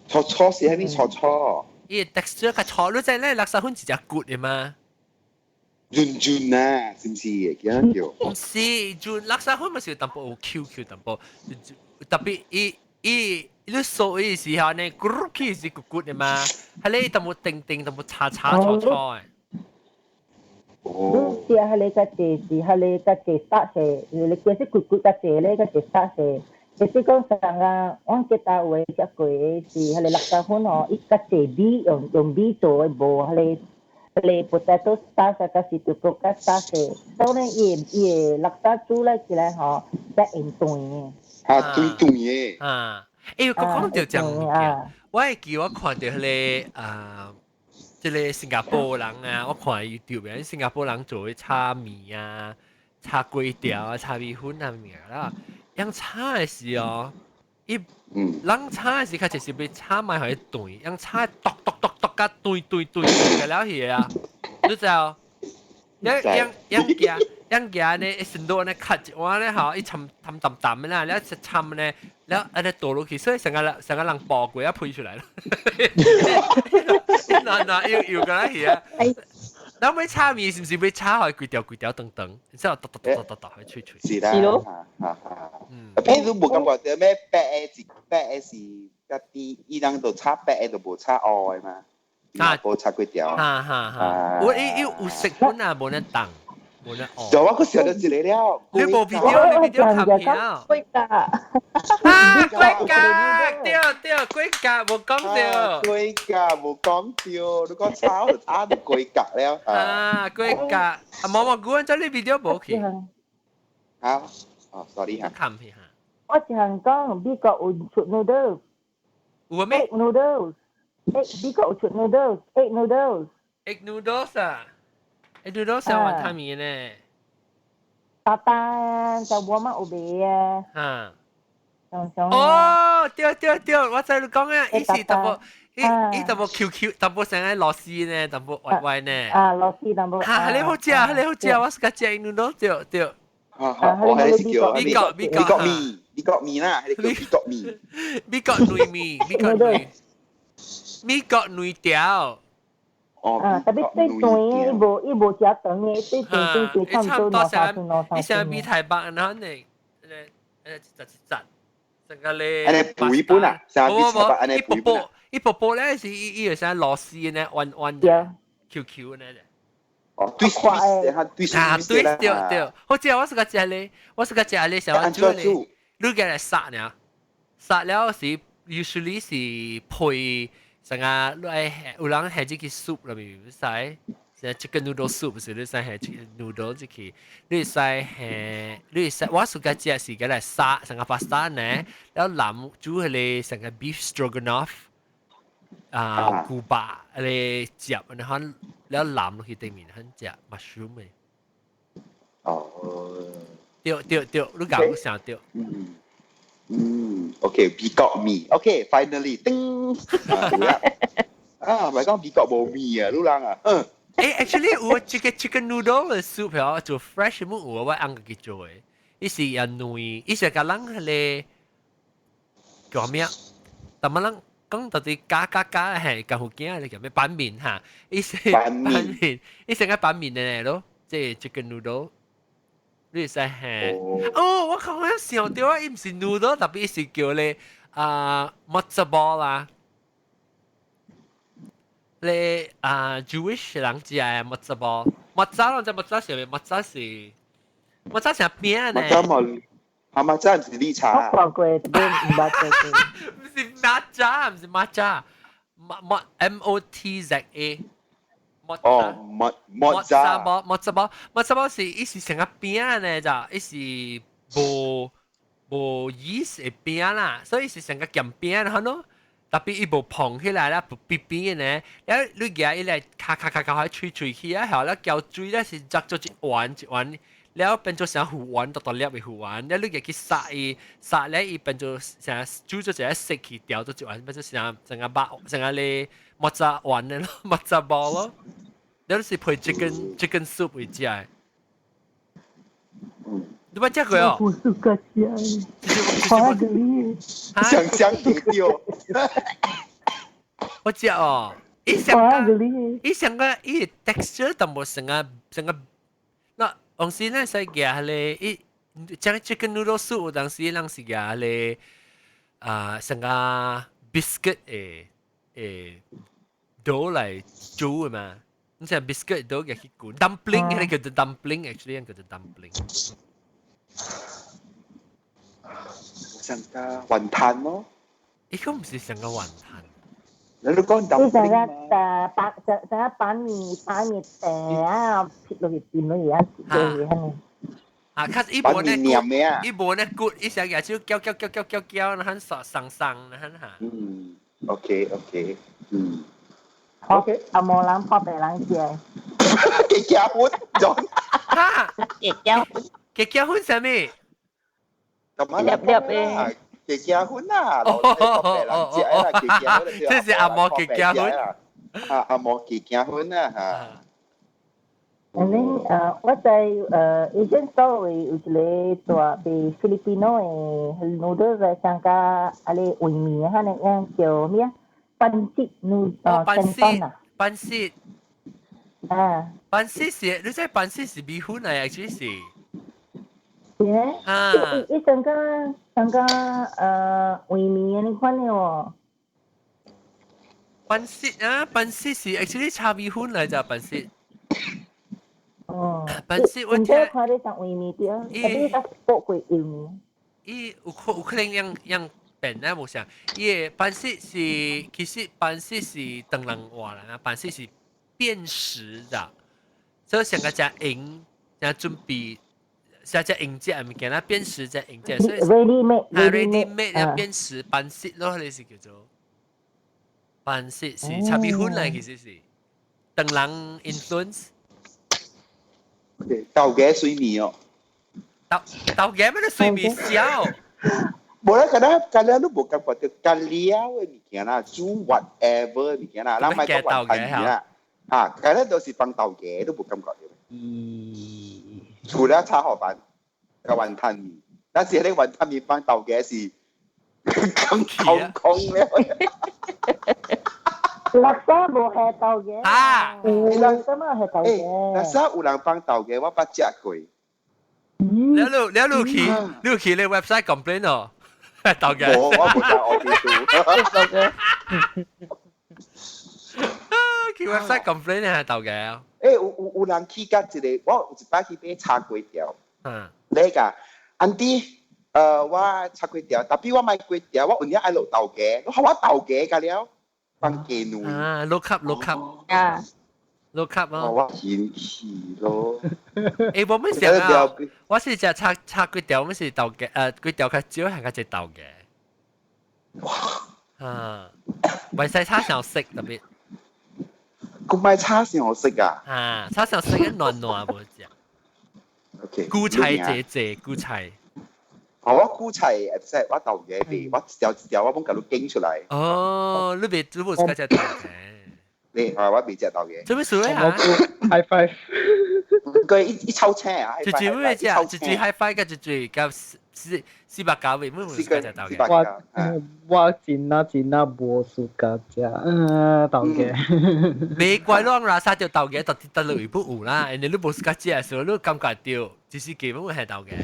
炒炒是啥物炒炒？
伊 texture 較粗，你知咧叻沙粉是隻骨的嘛？
潤潤啊，是毋是？叫叫。
毋是，潤叻沙粉嘛是有淡薄有 Q Q 淡薄，特別伊伊你掃伊時候呢，咕起是骨骨的嘛，係你淡薄叮叮淡薄叉叉粗粗的。
你食彼個較濟是彼個較濟 starch，你其實骨骨較濟咧，較濟 starch。其實講啥啊，我記得有食過的是彼個叻沙粉吼，伊較濟米用用米做的，無彼個。你 potato starch 啊，是 tapioca starch 的，所以伊伊的叻沙煮咧起來吼，才會斷的。
啊，斷斷的。
啊，欸，我講到這物件，我會記我看著彼个啊，這个新加坡人啊，我看 YouTube 的新加坡人做的炒麵啊、炒粿條啊、炒米粉啊物件啦，樣炒的時哦，伊人炒的時較就是欲炒莫予伊斷，樣炒剁剁剁剁甲斷斷斷嘅了去啊，你知無？樣樣樣夾樣夾呢，一成多呢，咳一碗呢，吼，伊摻摻淡淡的啦，了一摻呢，了按呢倒落去，所以成個成個人爆過啊飛出來了，嗱嗱又又個去啊！咱欲炒麵是毋是欲炒予規條規條長長，然之後剁剁剁剁剁剁，脆脆。
是啦，
是咯
哈哈。比如無感覺著咩白的是白的是一啲，伊人就炒白的就無炒烏的嘛。啊，無炒粿條。
哈哈哈！我伊伊有食本啊，無咧凍，無咧烏。
就我閣想到一個了。
你無 video，你 video 看片啊？
粿角。
啊，粿角，對對，粿角無講著。
粿角無講著，你講炒就炒到粿角了。
啊，粿角，啊，無無，古陣你 video 無去。
好，哦，sorry 哈。
看片哈。
我一項講美國有出 noodles。
有咩
？Egg noodles。egg 美國有出 noodles，egg noodles。
egg noodles 啊，egg noodles 係雲吞麵呢。
大大就我媽有賣啊。
啊。
哦，
對對對，我知你講啊，伊是淡薄，伊伊淡薄 QQ，淡薄成個螺絲呢，淡薄歪歪呢。
啊，螺絲淡薄。
哈，你好食，你好食，我是個食 noodle 對對。
啊，我係是叫
美國美國
美國麵，美國麵啦，係叫美國麵。
美國內麵，美國內，美國內條。
哦，
啊，特別對斷的，伊無伊無食長的，對斷對對差唔多兩三寸兩三
伊成比台北，然後呢，誒一隻一隻。成個咧，
按呢肥本啊，成比台北按呢
肥本。伊薄薄咧是伊伊會成螺絲呢，彎彎的，QQ 呢。
哦，對對對，
啊對對對，好似我是個食咧，我是個食咧，想我煮咧，你共來殺呢？殺了是 usually 是配成個你愛有人下這個 soup 啦，咪唔使。成 chicken noodle soup 是你使下 chicken noodle 這個，你使下你使我是個食是共來殺成個 pasta 呢，然後淋煮彼個成個 beef stroganoff 啊，牛肉來食，然後然後淋落去頂面，很食 mushroom 的。
哦。
對對對，你講想對。
嗯嗯，OK，美國麵，OK，finally，叮，啊，唔係講美國無麵啊，老人啊，嗯。
誒，actually 有這個 chicken noodle 的 soup 哦，做 fresh 木有我翁家己做的，伊是也軟，伊是共人彼个叫咩？但麼人講到底加加加係共福建你叫咩板麵哈？伊是
板麵，
伊成個板麵的咯，這 chicken noodle。你會使係哦，我剛剛想到啊，伊毋是 noodle，特別是叫咧啊 matzo ball 啦。咧啊，Jewish 人食的 matzo ball，matzo 人知 matzo 是咩？matzo 是 matzo 成餅呢？
matzo 無，係咪真係綠茶？
我看過，但毋捌食過。
毋是馬扎，毋是馬扎，馬馬 M O T Z A。
哦，莫莫扎
包，matzo ball，matzo ball 是伊是成個餅呢，咋？伊是無無 yeast 的餅啦，所以是成個鹹餅，好喏。特別伊無膨起來啦，不扁扁的呢。了你夾伊來卡卡卡卡開脆脆起啊，後了攪水咧是紮做一丸一丸，了變做成魚丸，大大粒的魚丸。了你夾去殺伊，殺咧伊變做成煮做一個色去調做一丸，變做成成個肉，成個咧 matzo 丸的咯，matzo ball 咯。了是配 chicken soup 為食的。你捌食過哦？
我是個食，花個
想象唔到。
我食哦，伊上個伊上個伊 texture 淡薄成個成個，那當時咱使夾咧，伊將 chicken noodle soup 有當時咱是夾咧啊，成個 biscuit 的的 dough 來煮的嘛。你知 biscuit dough 夾去滾 dumpling，彼個叫做 dumpling，actually 叫做 dumpling。
上個雲吞咯，
伊個毋是上個雲吞。
你都講
你成日誒板成成日板麵板麵誒啊，撇落去掂落去啊，落去係。
啊，較伊無呢骨，伊無呢骨，伊成日手攪攪攪攪攪攪，那很爽爽爽，那很嚇。
嗯，OK，嗯。
OK，阿無人破病人食。
結結婚，
哈？
結結婚？
結結婚啥物？
咁
粒粒嘅。
結結婚啊！破病人食啦，結結婚。
這是阿毛結結婚。
啊，阿毛結結婚啊嚇。
And then 我在Asian store 有一個大賣 Filipino 的 noodles 的上加啊個煨麵啊，那個叫咩啊？pancit nu
哦，
canton 啊。
Pancit。
啊。
Pancit 是，你知 pancit 是米粉嚟，actually 是。
是咩？
啊。
伊上加上加煨麵的款的喎。
Pancit 啊，pancit 是 actually 炒米粉嚟咋，pancit。
哦，
Pancit 我聽。
看你上煨麵對，特別較薄過油麵。
伊有可能樣樣變咧無像，伊個 pancit 是其實 pancit 是唐人話啦，pancit 是變食的，所以上個只用，只準備，上隻用食物件啦，變食只用食，所以
ready made
啊 ready made 啊變食 pancit 咯，你是叫做 pancit 是炒米粉嚟，其實是唐人 influence。
豆芽水麵哦。
豆豆芽咩都水麵小。
無啦，敢若敢若你無感覺到加料的物件啦，煮 whatever 物件啦，咱莫講雲吞麵啦，啊，敢若都是放豆芽都無感覺到。
嗯。
除了炒河粉、個雲吞麵，但是你雲吞麵放豆芽是咁空空咧。
叻沙無係豆芽。
啊！
叻沙嘛係豆芽。
叻沙有人放豆芽，我捌食過。
你你去你去你 website complain 哦，豆芽。
無，我無在我邊度。
去 website complain 係豆芽。
有人去甲一個，我有一擺去買炒粿條。你個，auntie，我炒粿條，tapi 我買粿條，我有影愛落豆芽，我我豆芽甲了，放雞卵。
啊，low carb low carb。
啊。
Low carb 咯。
我嫌棄咯。
我們想啊，我是食炒炒粿條，我是豆芽，粿條較少係較濟豆芽。
哇！
啊，袂使炒上色特別。
佢買炒上色啊？
啊，炒上色嘅軟軟無食。
OK。
韭菜濟濟韭菜。
哦，我韭菜會使，我豆芽袂，我一條一條我攏共你揀出來。
哦，你袂煮無自家食豆芽？
你啊，我袂食豆芽。
做咩事啊
？High five。
佢一抽青啊！
一嘴咩食？一嘴 high five，甲一嘴甲四四百九位，每每自家食豆芽。
我我真啊真啊無自家食，豆芽。
袂怪攏拉薩就豆芽，特特落不有啦。因為你無自家食的時候，你感覺到只是基本係豆芽。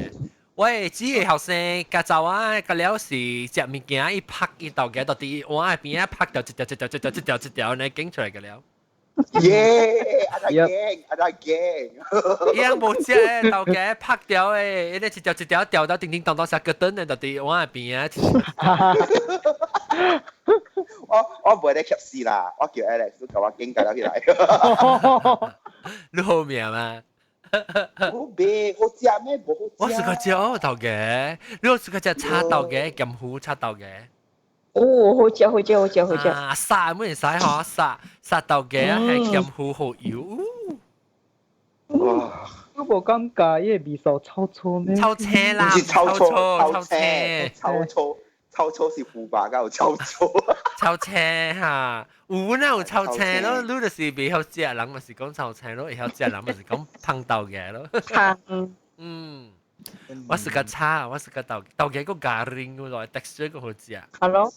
喂，只個後生甲查某甲了是食物件，伊拍伊豆芽，到佇碗的邊仔拍掉一條一條一條一條一條，呢揀出來個了。
耶！阿大驚，阿大驚。
伊樣無食豆芽拍掉的，伊咧一條一條掉到叮叮當當成個燈的，到佇碗的邊仔。
我袂咧吸死啦，我叫 Alex 都共我揀個了起來。
你好命嗎？
好味，好食咩？無好食。
我是個食哦豆芽，你有是個食炒豆芽、鹹糊炒豆芽。
哦，好食好食好食好食。
啊，沙乜會使嗬？沙沙豆芽係鹹糊好油。
哇！
我無感覺伊個味素臭臭咩？
臭青啦，
唔是臭
臭
臭
青，
臭臭臭臭是腐敗甲有臭臭。
臭青哈，有哪有臭青咯？你就是袂曉食，人嘛是講臭青咯；會曉食，人嘛是講芳豆芽咯。
芳。
嗯，我是個炒，我是個豆豆芽個 garing 個咯，texture 個好食。
Hello。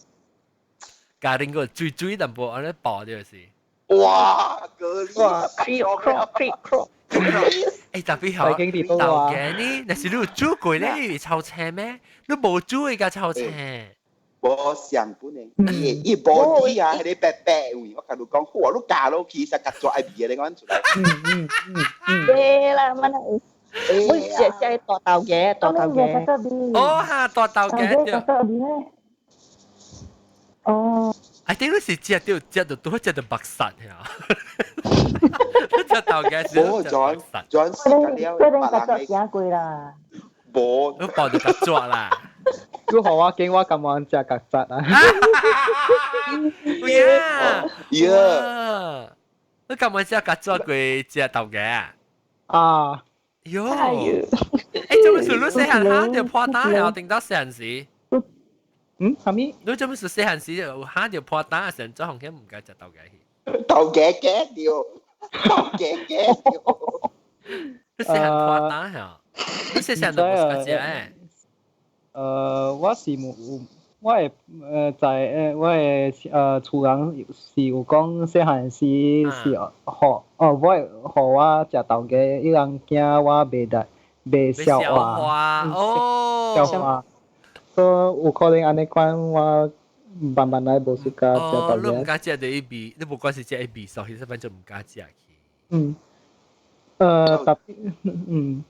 Garing 個水水淡薄，按呢爆就是。
哇！
哇！Creep crop creep crop。
特別好，豆芽呢？若是你有煮過咧，你會臭青咩？你無煮會較臭青。
無上本的，伊伊無啲啊，彼个白白位，我共你講，哇！你咬落去，實夾抓味的，你講出來。
對啦，乜啊？我食食大豆芽，大豆芽。
哦哈，大豆芽對。
哦。
I think 你是食到食到都食到白殺呀！食豆芽是
無轉轉時間了，
我哋個作食過啦。
無，
你爆到曱甴啦！
你予我見我甘願食曱甴啊！
呀
呀！
你甘願食曱甴過食豆芽
啊？啊！
喲！欸，做咩事你細漢嚇著破膽啊？定到細漢時？
嗯，啥物？
你做咩事細漢時有嚇著破膽啊？成做紅險毋敢食豆芽去。
豆芽嘅對，豆芽嘅對。
你細漢破膽啊？你細漢都無食欸？
我是無，我會在我的厝人是有講細漢時是予哦，我會予我食豆芽，伊人驚我袂得袂消化，
哦，
消化，所以有可能按呢款我慢慢來無 suka 食豆芽。
你毋敢食著伊味，你無管是食伊味素，其實反正毋敢食去。
嗯，特別，嗯。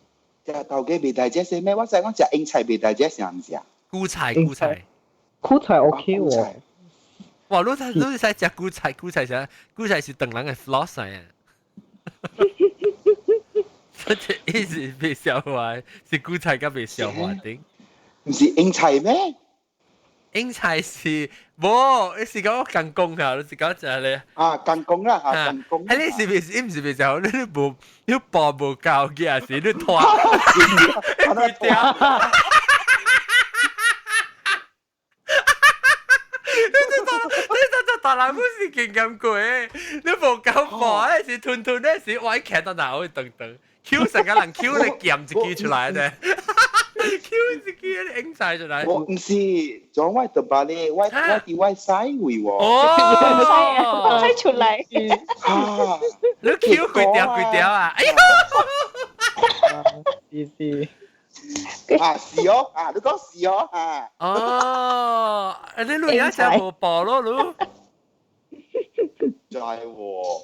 食豆芽袂大隻是咩？我知講食英菜袂大隻是毋是啊？
韭菜，韭菜，
韭菜 OK 喎。
哇！你你會使食韭菜，韭菜啥？韭菜是唐人的 floss 啊！這意思袂消化，是韭菜較袂消化的。
毋是英菜咩？
英菜是無，你是講共工啊？你是講食咧？
啊，共工啦，啊，共工。
係你是袂是？毋是袂消，你無你步無夠嘅，是你拖，你掉。你這大人不是經驗過，你無夠步，是吞吞咧，是我一騎到哪會噔噔，Q 成個人 Q 你夾一支出來的。Q 一支你影晒出來。
我毋是，仲我特別咧，我我佇我西位喎。
哦，
西出來。
啊！
你 Q 幾條幾條啊？哎呀！
是是。
啊是哦，啊你講是哦，啊。
哦，你錄影成無報咯，你。
就係喎，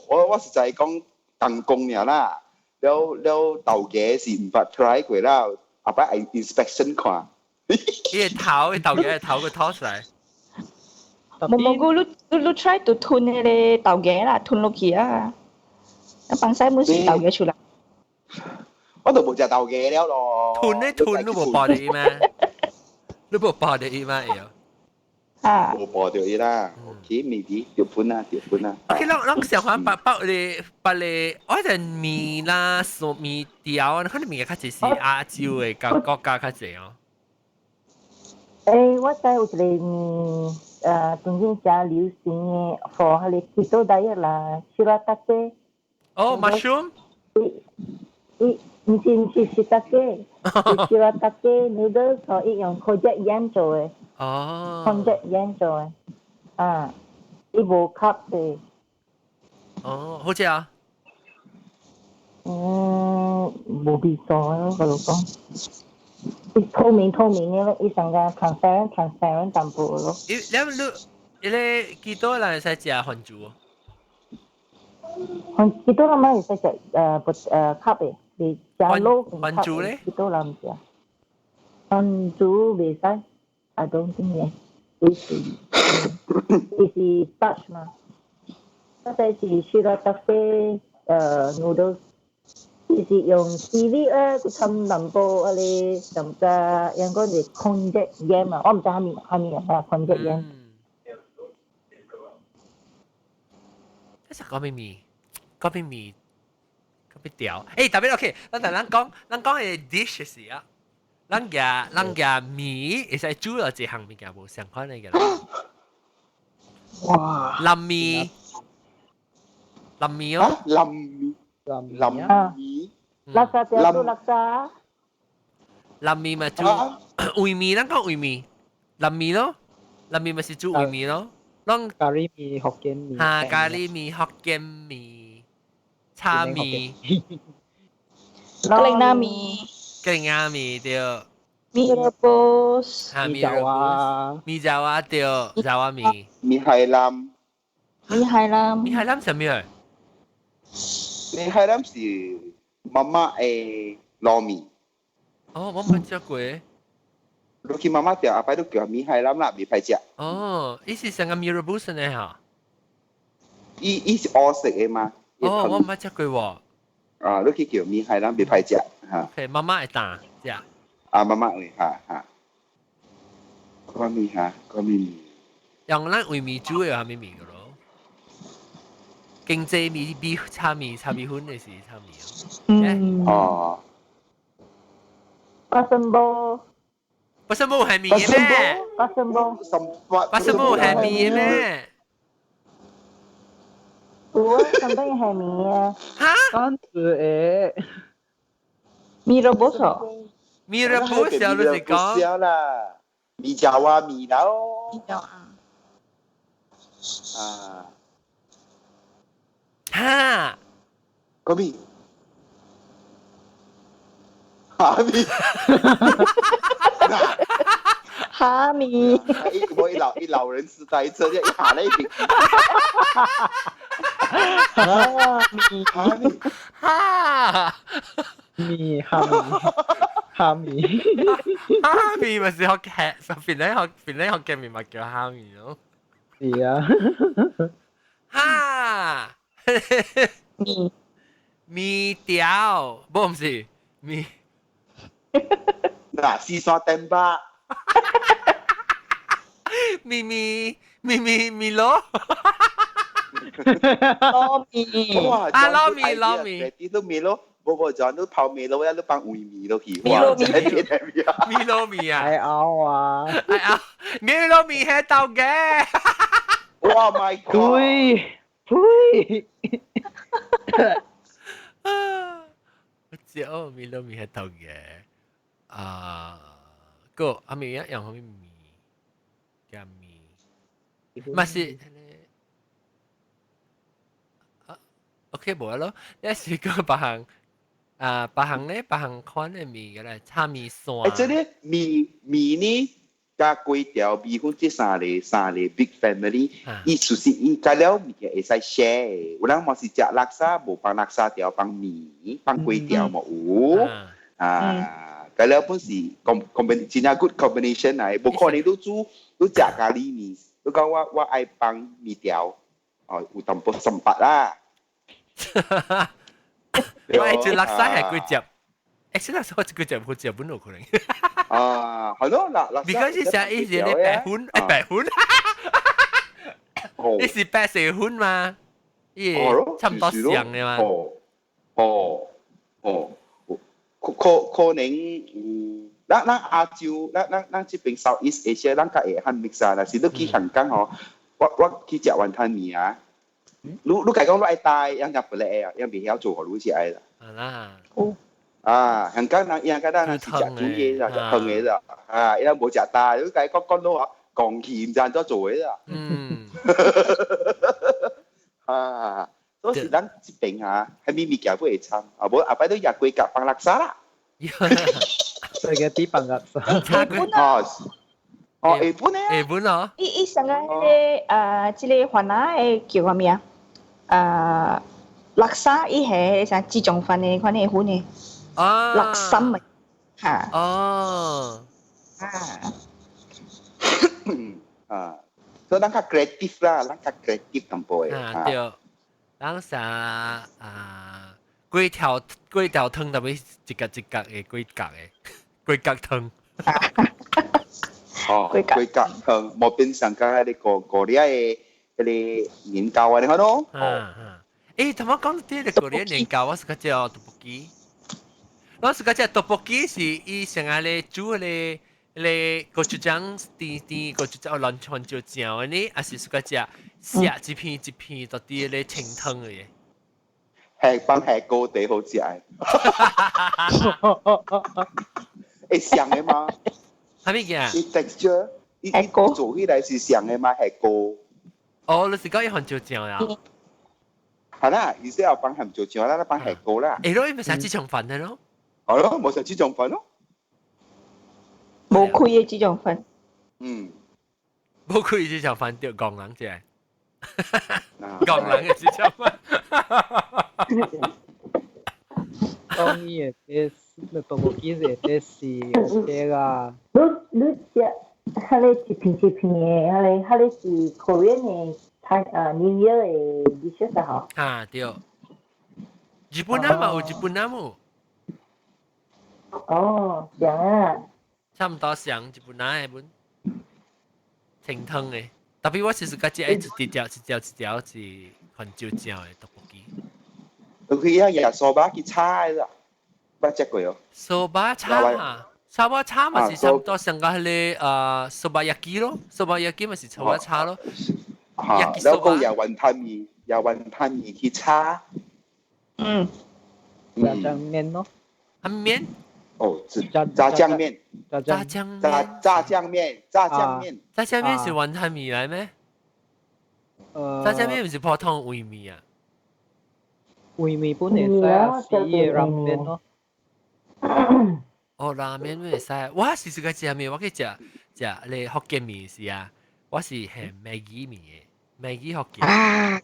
我實在講共工爾啦，了了豆芽是毋捌 try 過啦，後擺 inspection 看。
伊個頭，伊豆芽的頭閣吐出來。
無無過你你 try to 吞彼個豆芽啦，吞落去啊，啊放屎滿是豆芽出來。
我都無食豆芽了咯。
吞咧吞，你無爆著伊嗎？你無爆著伊嗎？會曉？
啊！
無爆著伊啦。OK，maybe 著分啊，著分啊。
OK，咱咱上番別別咧別咧，我陣麵啦，素麵條，可能麵較濟是亞洲的佮國家較濟哦。
欸，我知有一個麵，當今誠流行的，for 彼個 keto diet 啦，shirataki。
哦，mushroom。
伊毋是毋是 shiitake，是 shirataki noodles，吼，伊用 konjac yam 做的。
哦。
konjac yam 做的，啊，伊無 carb 的。
哦，好食啊！
嗯，無味素啊，我就講。伊透明透明的咯，伊上個 transparent transparent 淡薄咯。
伊你你，彼個幾多人會使食番薯？
番幾多人會使食不carb 的，袂食滷
番薯咧？
幾多人食？番薯袂使，I don't think 咧，伊是伊是 starch 嘛。嗰個是 shirataki noodles。伊是用 seaweed 咧，佢摻淡薄啊咧，甚至應該是 konjac yam 啊，我毋知啥物啥物啊，konjac yam。
這是講咩麵？講咩麵？講咩條？欸，特別 OK，咱等咱講，咱講的 dish 是啊，咱夾咱夾麵會使煮落一項物件無相款的個。
哇！
淋麵，淋麵哦，
淋麵。淋麵，
垃圾掉做垃圾。
淋麵嘛煮煨麵，咱講煨麵，淋麵咯，淋麵咪是煮煨麵咯，攏
咖喱麵、福建麵。
哈，咖喱麵、福建麵、炒麵、
吉令拉麵、
吉令拉麵對。
米 rebus，
米爪啊，米爪啊對，爪啊麵。
米海南。
米海南。
米海南啥物啊？
米海南是媽媽的撈麵。
哦，我沒食過。
你去媽媽店，後擺都叫米海南啦，未歹食。
哦，伊是成個 mee rebus 呢嚇？
伊是烏色的嘛？
哦，我毋捌食過喎。
啊，你去叫米海南未歹食嚇。
係媽媽會打食。
啊，媽媽會嚇嚇。講咩嚇？講咩麵？
用咱為麵煮的係咩麵個咯？經濟麵比炒麵炒麵粉的是炒麵。
嗯。
哦。
巴生波。
巴生波係麵咩？
巴生波。
巴生波係麵咩？
有啊，上邊係麵啊。
嚇？
講字誒。
米羅波索。
米羅波索你是講？
啦，米椒啊，米啦哦。
米椒啊。
啊。
哈？
嗰邊？哈咪？
哈咪？
我一老人痴呆症，一下那邊。
哈咪？
哈咪？
哈？
咪哈咪？哈咪？
哈咪咪是學劇，邊咧學邊咧學嘅咪咪叫哈咪咯。
是啊。
哈？
咪
咪條，不是咪。
嗱，四山燈吧。
咪咪咪咪咪咯。
撈麵。
哇！
啊，撈麵撈麵。
啲都麵咯，無無就都泡麵咯，一都放維麵落去。
米撈麵。
米撈麵啊！
愛拗啊！
愛拗，米撈麵係豆嘅。
哇！My God！
對，對。
我知哦，米撈麵係豆嘅。啊，個阿咪一樣可以麵加麵，嘛是。OK 無咯，你是個別項啊，別項咧，別項款的麵個咧，炒麵線。
欸，這個麵麵呢，加粿條、米粉這三個 big family，伊就是伊加了物件會使 share。有人嘛是食叻沙，無放叻沙條，放麵，放粿條嘛有。啊，加了本是 combination 真正 good combination 來，無可能你煮你食咖喱麵，你講我愛放麵條，哦，有淡薄三八啦。
我愛食叻沙係幾隻？欸，叻沙我幾隻好食本有可能。
啊，係咯，嗱嗱。
because 是食伊是咧白粉，欸白粉。你是白色粉嘛？伊差唔多像嘅嘛。
哦哦哦，可能有，咱亞洲，咱這邊 Southeast Asia，咱較會較 mix 啊。若是你去香港吼，我去食雲吞麵啊。你家講你愛帶，人家不來啊，人袂曉做，予你食的啦。
啊啦。
啊，香港人，伊個咱是食煮嘢啦，食湯的啦，啊，伊人無食大，你家講講到啊，講起毋知按怎做的啦。
嗯。
啊，所以咱這邊啊，彼物物件不會參，啊無後擺都攑雞腳放垃圾啦。
所以個啲放垃圾。
日本
啊。哦，日本呢？
日本啊。
伊上個彼個啊，這個番仔的叫啥物啊？啊，垃圾伊係啥雞腸飯的款的粉的，
啊，
垃圾的，嚇。
哦。
啊。
啊，所以咱較 creative 啦，咱較 creative 淡薄的。
啊對，咱啥啊，粿條湯特別一格一格的粿角的，粿角湯。
哦，粿角湯，無變上個彼個個個的。彼個年糕啊，你看咯。
嗯嗯。欸，頭先講這個個年糕，我是較食 tteokbokki。我是較食 tteokbokki 是伊上下咧煮咧咧果醬甜甜果醬亂番椒醬的呢，還是是較食食一片一片到底咧清湯的？
係放下鍋底好食的。會像的嗎？
啥物件？
伊 texture，伊做起來是像的嗎？下鍋。
哦，你是講伊番椒醬啊？
係啦，意思係放鹹椒醬啦，放下鍋啦。
欸，你咪食這種飯的咯？
係咯，冇食這種飯咯。
無開的這種飯。
嗯。
無開這種飯對，戇人食。戇人的這種飯。
講伊的這，tteokbokki 的這是 OK 啦。
你你食，彼个一片一片的，彼个是 Korean 的，菜啊 New Year 的 dishes 啊。
啊對，日本啊嘛有日本啊冇。
哦，像啊。
差唔多像日本啊的本，清湯的。特別我是自己愛一條一條一條是番椒醬的豆腐機。
佢一日掃把去炒啦，捌食過哦。
掃把炒啊，掃把炒嘛是差唔多上個彼個掃把焼き咯，掃把焼き嘛是掃把炒咯。
嚇，然後講也雲吞麵，也雲吞麵去炒。
嗯。
炸醬麵咯。
啊麵？
哦，炸醬麵。
炸醬
炸醬麵，炸醬麵。
炸醬麵是雲吞麵來咩？炸醬麵毋是普通煨麵啊？
煨麵本會使啊，是伊的拉麵咯。
哦，拉麵會使。我是自家食麵，我去食食咧福建麵時啊，我是係 Maggi 麵的，Maggi 福建。
啊！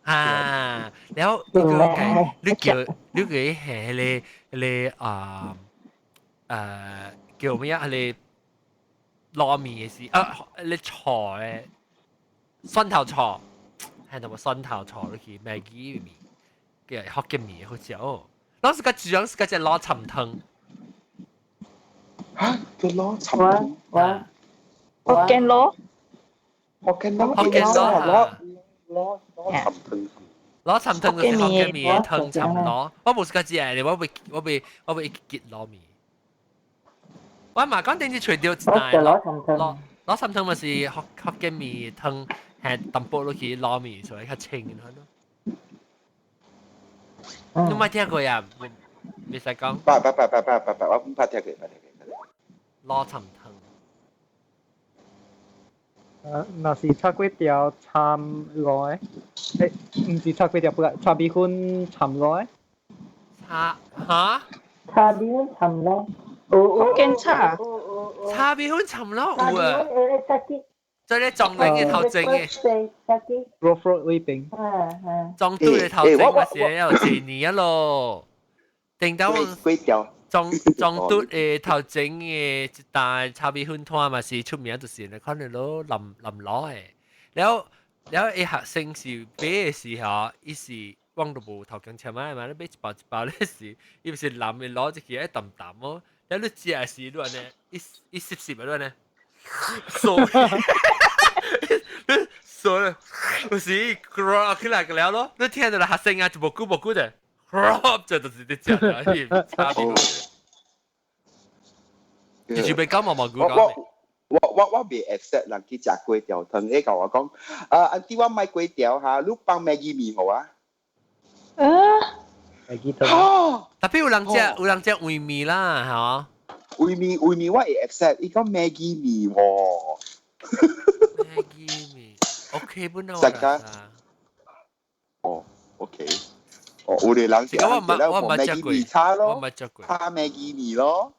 啊，然後你叫你叫你叫伊係彼個彼個啊叫咩啊？彼個撈麵的時啊，彼炒的蒜頭炒，係同埋蒜頭炒落去 Maggi 麵，叫福建麵好食哦。老是個主要是個隻撈參湯。
嚇，叫撈參湯？
我
福建撈。
福建撈，
福建撈
撈撈撈參湯。
撈參湯就是福建麵的湯參撈。我無是個食的，我袂結撈麵。我嘛講頂次揣著一袋撈撈參湯嘛是福建麵湯，係淡薄落去撈麵，所以較清咯。你冇聽過呀？未使講。
捌捌捌捌捌捌捌，我毋捌聽過，捌聽過。
撈參湯。
若是炒粿條參螺的，毋是炒粿條，不過炒米粉參螺的。
炒嚇？
炒米粉參螺。
福建炒。
炒米粉參螺有啊。在咧撞頂嘅頭前嘅。
肉肉裏邊。
撞對嘅頭前嘛是有一年啊咯。頂到撞撞拄的頭前嘅一單炒米粉攤嘛是出名，就是你看到咯淋淋螺的。了了，伊學生是買的時候，伊是往都無頭間簽仔嘛，你買一包一包咧是，伊毋是淋的螺入去愛淡淡哦。了你食的時，你按呢一一濕濕的你按呢，嗍，嗍，有時起來個了咯，你聽到學生啊，就無久無久的。這就是你食的，炒米粉。就是欲講毛毛菇講。
我袂 accept 人去食粿條湯，伊共我講，啊，auntie 我買粿條哈，你放 Maggi 麵予我。
啊
？Maggi 湯。
特別有人食，有人食煨麵啦，嚇。
煨麵煨麵我會 accept，伊講 Maggi 麵喎。
Maggi 麵，OK 本啊。
實㗎。哦，OK。哦，有啲人是
我毋
我
我毋食過，
炒咯，
我毋食過。
炒 Maggi 麵咯。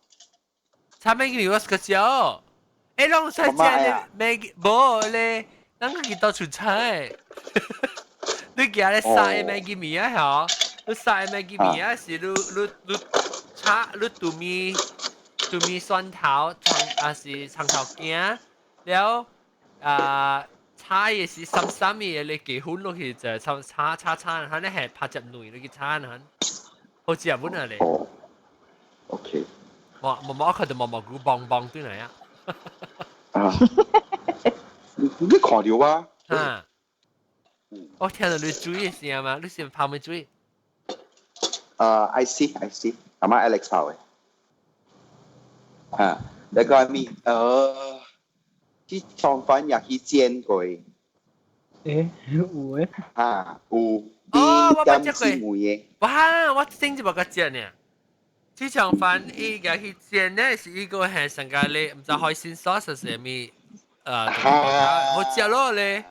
炒 Maggi 麵我是個食。欸，攏使食咧 Maggi，無咧，咱個去到處炒。你寄咧殺的 Maggi 麵啊，嚇？你殺的 Maggi 麵啊，是你你你炒你拄麵拄麵蒜頭，葱啊是葱頭羹，了啊。炒的是深深的，你雞粉落去就炒炒炒炒，反正係拍隻卵落去炒，好食本啊咧。
哦，OK。
我我我看到毛毛菇棒棒對嚟啊。
啊！你看到啊？
啊！我聽到你煮的聲嘛，你是泡麵煮？
I see I see，阿媽 Alex 泡的。啊，那個咪去腸粉也去煎過。
欸，有誒。
啊，有。
哦，我捌食
過。
哇，我頂一無甲食呢。這腸粉伊共去煎呢，是伊個係上個咧，毋知海鮮 sauce 是啥物？好食咯咧。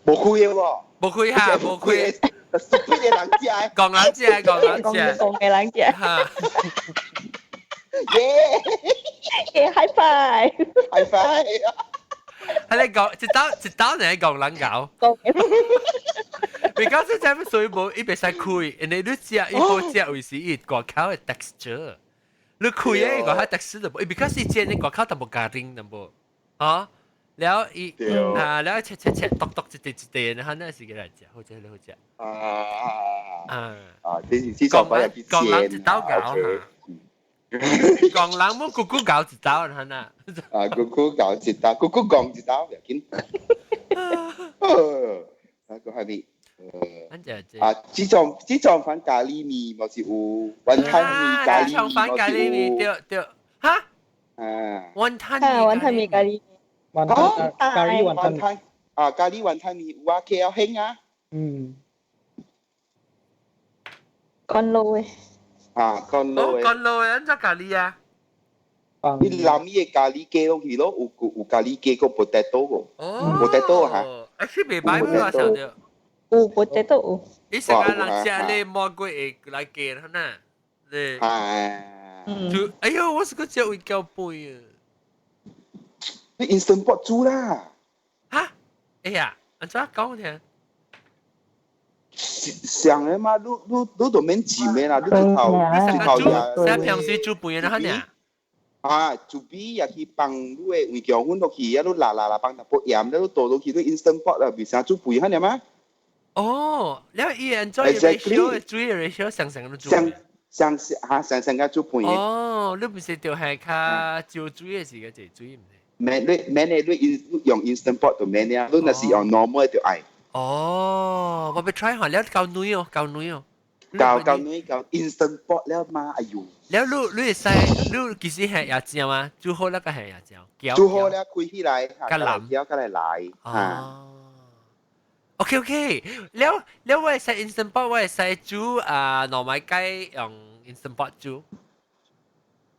無開的喎。
無開哈，無開。
熟的人食的。
戇人食，戇人食。
戇的人食。
哈。
耶！
耶，high five！
high five！
係你講一刀一刀你戇人搞。你講這這所以無伊袂使開，因為你食伊好食為是伊外口的 texture。你開嘅個係特色就無，because 是煎嘅個口淡薄加丁淡薄，啊，了伊啊，了切切切，篤篤一塊一塊，然後那是個來食，好食好食。
啊啊啊！這是這種擺入去煎
啊，OK。講人冇咕咕搞一刀，係呐。
啊，咕咕搞一刀，咕咕講一刀，唔要緊。啊，個係咪？啊，這種飯咖喱麵，嘛是有雲吞麵咖喱麵，
飯咖喱麵，對對，哈？
啊，
雲吞
雲吞麵咖喱，
雲吞咖喱雲吞，
啊，咖喱雲吞麵有啊，KL 興啊。
嗯。
乾路嘅。
啊，乾路嘅。
乾路嘅，按怎咖喱啊？
你南伊嘅咖喱雞落去咯，有咖喱雞個 potato 個。
哦。
potato 嚇。
欸，袂歹喎，想著。
有 potato 有。
你成個人食咧魔鬼會來加啦，呐？咧。
啊。
就哎喲，我是個食會膠杯啊。
你 instant pot 煮啦。
哈？哎呀，按怎講聽？
上嘅嘛，你都免煎嘅啦，你一頭
煮，啥平時煮飯啦，呢？
啊，煮米也去放你的魚膠粉落去，啊，你拉拉拉放淡薄鹽，你倒落去，你 instant pot 啦，袂啥煮飯哈爾嗎？
哦，了伊按怎 ratio 水 ratio 上上都煮。
上上嚇上上個煮飯。
哦，你唔是就係較少水嘅時間濟水唔係？
免你免你你用 instant pot 就免啊，你若是用 normal 就愛。
哦，我欲 try 下，了夠軟哦，夠軟哦。
夠夠軟夠 instant pot 了嘛？哎呦！
了你會使，你其實係也正嗎？煮好了個係也正。
煮好了開起來，
較腍，
了較來來。
哦。OK OK，了了我會使 instant pot，我會使煮啊糯米雞用 instant pot 煮。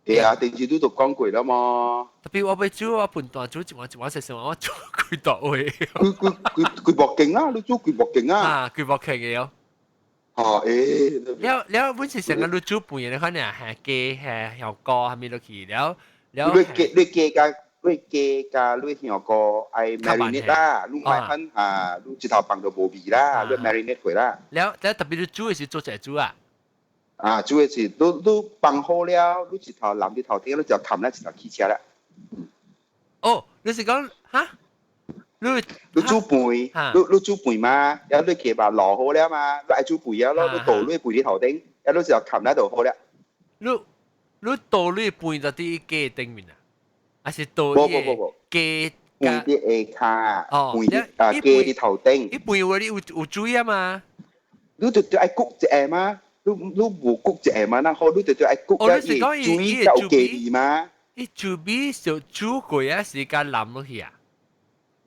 對啊，電視都都講過啦嘛。
特別我欲煮，我判斷煮一碗一碗食食碗，我煮幾大位。
幾幾幾幾薄勁啊！你煮幾薄勁啊？
啊，幾薄勁嘅喲。
哦，誒。
了了，本是成個你煮飯嘅，可能係雞係香菇係咪落去了了。
你雞加你雞加你香菇愛 marinate 啦，你買粉啊，你一頭放就無味啦，你 marinate 過啦。
了了，特別你煮嘅時做一煮啊。
啊，煮嘅是你放好了，你一頭淋佇頭頂，你就冚咧一頭起車啦。
哦，你是講哈？你
你煮飯，你煮飯嘛，然後你雞肉滷好了嘛，你愛煮飯啊咯，你倒你飯佇頭頂，然後你就冚咧就好了。
你倒你飯就佇雞頂面啊？還是倒
伊
雞？
飯佇下跤，
哦，
飯佇啊雞佇頭頂。
伊飯話你有水啊嘛？
你就愛焗一下嘛？你無焗一下嘛？那好，你就愛焗
一下，
水才有雞味嘛？
伊煮米就煮過啊，時間淋落去啊？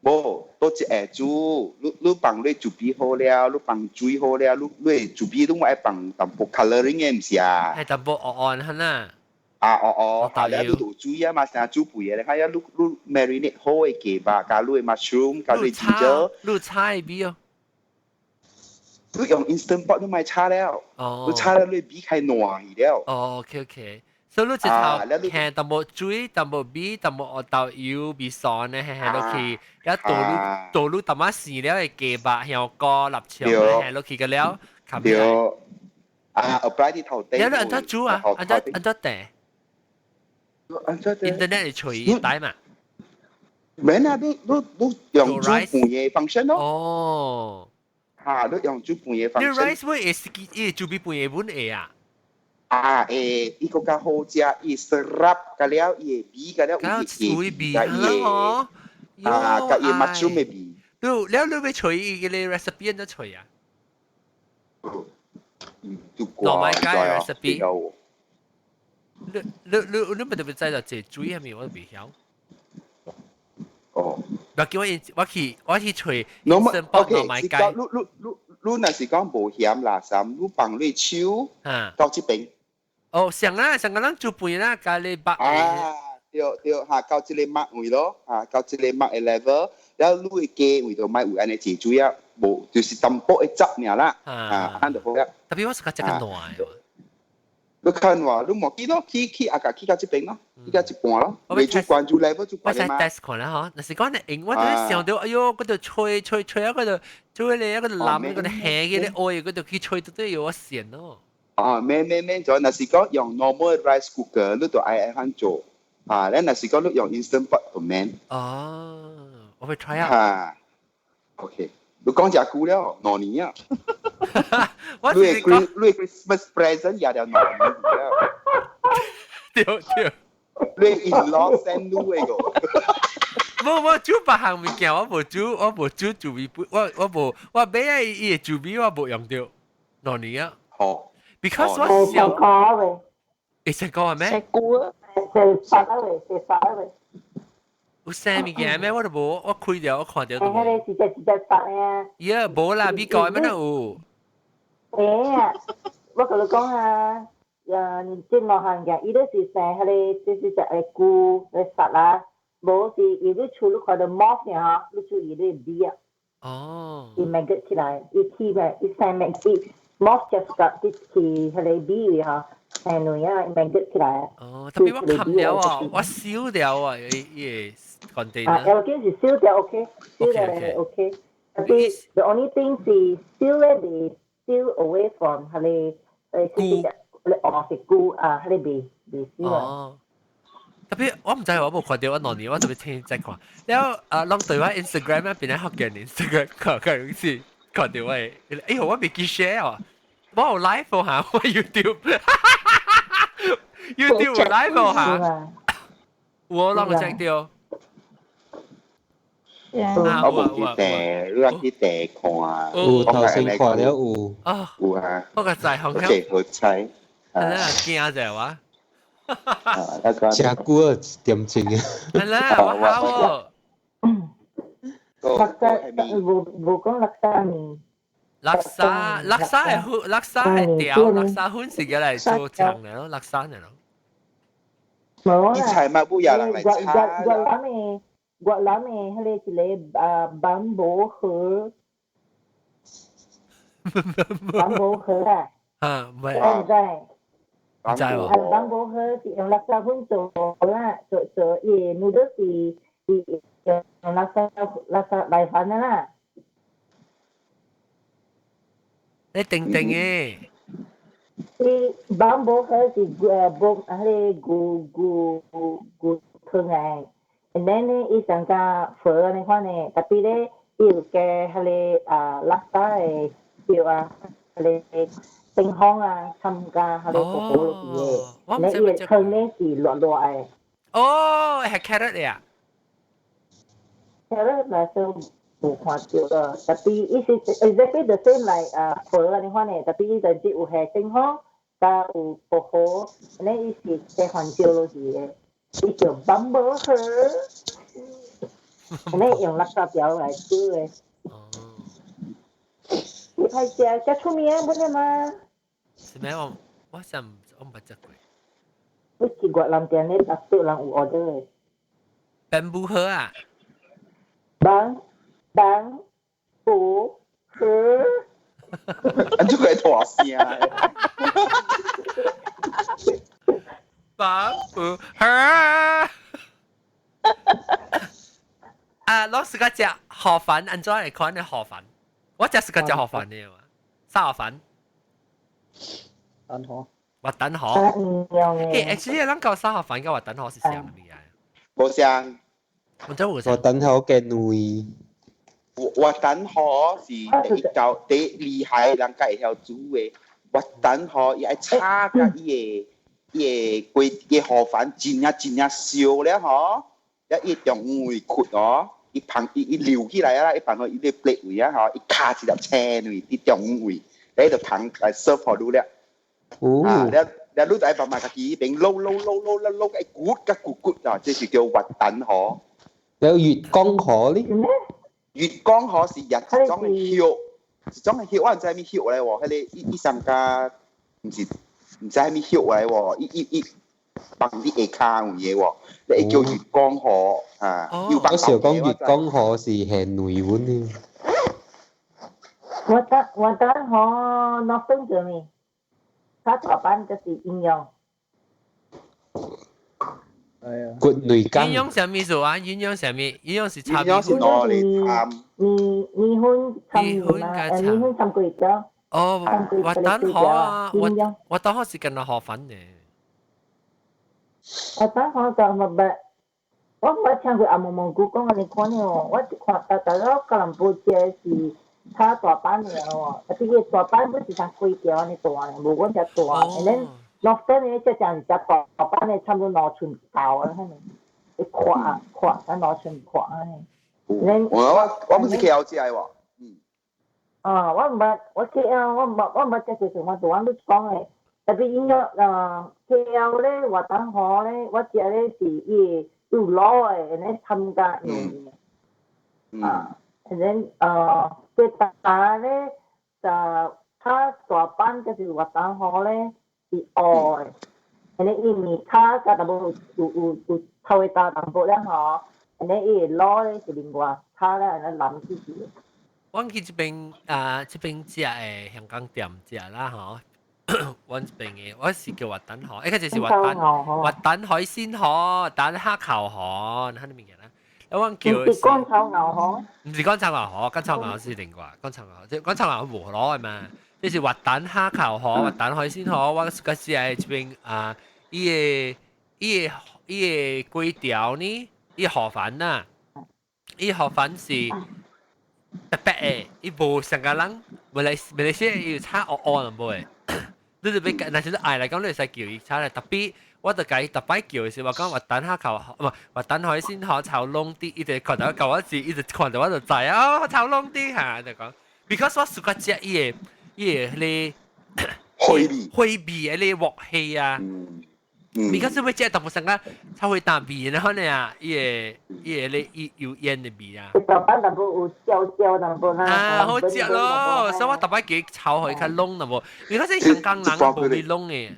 無，都一下煮，你放你煮米好了，你放水好了，你煮米你愛放淡薄 colouring 嘅，毋是啊？
係淡薄黑黑哈
啊哦哦，啊了你就水啊嘛，成煮飯嘅，你睇下你你 marinate 好嘅雞肉，加你 mushroom，加你 ginger，
你炒的米哦。
你用 instant pot 你莫炒了，你炒了你米開爛去了。
哦，OK OK，所以你一頭下淡薄水，淡薄米，淡薄豆油、味噌咧，下落去，了倒入倒入淡仔生了的雞肉、香菇、臘腸咧，下落去個了，
對，啊，apply 佇頭頂。
了你按怎煮啊？按怎按怎訂？
按怎訂
？Internet 會隨帶嘛？
免啊，你用煮飯的 function 咯。
哦。
嚇，你用煮飯的 function。
你 rice 會會伊煮米飯的本會啊？
啊會，伊閣較好食，伊 serap 甲了，伊的味甲了，
有伊味吼。
啊，佮伊 mushroom 的味。
你了你欲揣伊個 recipe 按怎揣啊？糯米雞 recipe。你你咪特別知道這水係咪我都未曉。
哦。
我叫我我去揣。
糯米 OK，是講你你你你若是講無鹹垃圾，你放你手到這邊。
哦，上啊，上個咱煮飯啦，加你白。
啊，對對，嚇到這個麥位咯，嚇到這個麥的 level，然後你的雞位就莫有按呢濟水啊，無就是淡薄的汁爾啦，啊，按就好了。
特別我是較食較爛的。
你看話，你莫記咯，去啊，去到這邊咯，去到一半咯，未煮慣煮 level 煮慣嘛。
我 test 看啦嗬，若是講你用，我就想到，哎喲，嗰度吹吹吹啊，嗰度吹咧，嗰度淋，嗰度下嘅咧，愛，嗰度去吹到都有我線咯。
啊，免免免做，若是講用 normal rice cooker，你就愛按番做。啊，你若是講你用 instant pot 就免。
哦，我會 try 啊。
嚇，OK，你講隻久了，2年啊。
我
你的你 Christmas present 也了兩年了。
對對。
你 in-law send 你的個。
無我煮別項物件，我無煮，我無煮煮米粉，我無我買啊伊的煮米我無用著兩年啊。
好。
Because 我
小
小。會食過咩？
食過啊。
食飯啊喂，食飯啊喂。
有啥物件咩？我都無，我開著我看著都無。
迄個一隻一隻白啊。
耶，無啦，美國的咩有？
欸，我共你講啊，這兩項嘅，伊都是生彼個，這是隻個菇咧殺啦，無是伊你厝你看到 moth 爾吼，你注意你味啊。
哦。
伊 maggot 起來，伊起來，伊生 maggot，moth 就是個啲起彼個味位吼，生卵啊，maggot 起來。
哦，特別我冚了啊，我燒掉啊，伊伊個 container。
啊，要緊是燒掉 OK，燒掉 OK。Tapi the only thing 是燒咧未燒 away from 彼個
菇，
你哦是菇啊，彼個未未燒啊。
哦。特別我毋知我無看著我兩年，我特別聽再看。了啊，攏對我 Instagram 啊，變咧福建 Instagram 看看是看著我的，哎呦，我未記 share 啊，我有 live 嚇，我 YouTube 有 live 嚇，我攏有 check 著。
我無去訂，你去訂看。
有頭先看了有。
啊。
有啊。
我個在紅
香。好彩。
啊，驚者哇！
食久啊，點鐘啊。
係啦，我好喎。
叻沙無無講叻沙麵。
叻沙叻沙係粉，叻沙係條，叻沙粉是嘅嚟做醬嘅咯，叻沙嚟咯。
無啦。
伊菜嘛，不有人來炒。
越南的越南的彼個一個啊 bamboo 河，bamboo 河啊。
啊，唔係。
我毋知。
唔知喎。
啊，bamboo 河是用叻沙粉做啦，做做伊 noodle 是是用叻沙叻沙來飯的啦。
你定定嘅。
伊 bamboo 河是呃無彼個牛牛牛湯的。And then 呢，伊上加粉按呢款的，特別咧，伊有加彼個啊叻沙的料啊，彼個冰香啊，參加彼個火鍋落去的。咧伊的湯咧是熱熱的。
哦，係 carrot 呀
？carrot 來說無看著啦，特別伊是 exactly the same like 啊粉按呢款的，特別伊就只有下冰香，加有薄荷，咧伊是加番椒落去的。伊叫 bamboo 河，你用垃圾條來煮的。
哦。
你歹食，遮出名不是嗎？
是咩？我我想我毋捌食過。
你去越南店咧，逐桌人有 order 的。
Bamboo 河啊？
Bamboo 河。
按怎會大聲？
Bamboo 河。啊，老師個食河粉，按怎會看的河粉？我食是個食河粉的嘛，啥河粉？
蛋河。
滑蛋河。誒，actually，咱講沙河粉佮滑蛋河是相物件？
無相。
我真無相。
滑蛋河加軟。
滑蛋河是第一道第一厲害，人家會曉煮的。滑蛋河伊愛炒佮伊個伊個規伊河粉真正真正燒了吼，一伊中央位窟哦，伊放伊伊溜起來啊，伊放到伊個 plate 位啊吼，伊卡一粒青卵佇中央位，你就捧來 serve 予你了。
哦。
啊，了了你就愛慢慢家己邊滷滷滷滷滷滷，愛骨甲骨骨啊，這是叫滑蛋河。
有月光河呢？
月光河是一種的葉，一種的葉，我毋知啥物葉來喎，彼個伊伊上加毋是毋知啥物葉來喎，伊伊伊放佇下跤有的喎，你叫月光河啊。
我想講月光河是係內碗呢。
我等我等河諾東做咩？他大班就是營養。
係啊。
骨內羹。
營養啥物事啊？營養啥物？營養是炒
米粉。營養是攞嚟摻。
麵麵粉摻麵嘛，麵粉摻粿條。
哦，滑蛋河啊，滑蛋河是跟那河粉呢。
滑蛋河就毋捌，我毋捌聽過阿毛毛菇講按呢款的哦，我一看逐逐了吉隆坡食的是炒大板爾哦，啊，這個大板不是像規條按呢大呢，無阮遮大，and then 落等呢，這正是食大板的，差不多2寸厚啊，彼個，一塊塊，啊2寸塊按呢。
我不是 KL 食的喎。
啊，我毋捌，我 KL 我毋捌食過，我拄仔你講的，特別應該KL 咧滑蛋河咧，我食咧是伊個有滷的，and then 摻加卵的。啊，and then 吉打咧就較大板就是滑蛋河咧是烏的，and then 伊麵炒加淡薄有頭會加淡薄咧吼，and then 伊個滷咧是另外炒了按呢淋進去。
我去這邊啊，這邊食的香港店食啦吼，阮這邊的我是叫滑蛋河，一開始是滑蛋海鮮河、蛋蝦球河，彼個物件啦。我叫
是乾炒牛河，
毋是乾炒牛河，乾炒牛河是另外，乾炒牛河，即乾炒牛河無攞的嘛。這是滑蛋蝦球河、滑蛋海鮮河，我個是喺這邊啊，伊個粿條呢，伊河粉呐，伊河粉是白白的，伊無像個人，馬來西亞有炒烏烏淡薄的，你就欲，若是你愛來講，你會使叫伊炒咧，特別我就共伊逐擺叫的時，我講滑蛋蝦球，毋係滑蛋海鮮河炒攏啲，伊就看到舊我字，伊就看到我就知啊，炒攏啲嚇，就講，because 我 suka 食伊個彼個
火味，
火味的彼個鑊氣啊。because 欲食淡薄啥個炒火膽味，然後呢啊，伊個咧伊油煙的味啊。
大板淡薄有焦焦淡薄啦。
啊，好食咯！所以我逐擺叫伊炒予伊較攏淡薄，because 香港人無會攏的。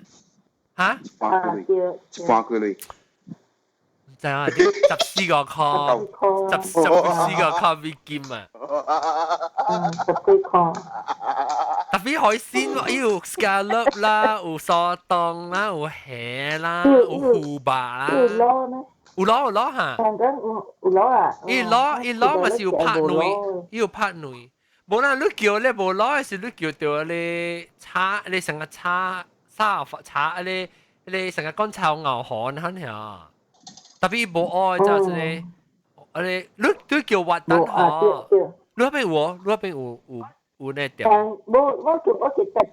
嚇？
一半過嚟。
毋知啊，14個箍，14個箍美金啊！
10幾箍。
特別海鮮喎，有 scallop 啦，有蘇東啦，有蝦啦，有腐肉啦。
有螺咩？
有螺有螺嚇。
香港有螺啊？
伊螺伊螺嘛是有拍卵，伊有拍卵。無啦，你叫咧無螺的是你叫著咧炒，你成個炒炒炒咧，你成個乾炒牛河那樣。特別無愛就係個，你叫滑蛋河，你那邊有無？你那邊有那店？
無，我記得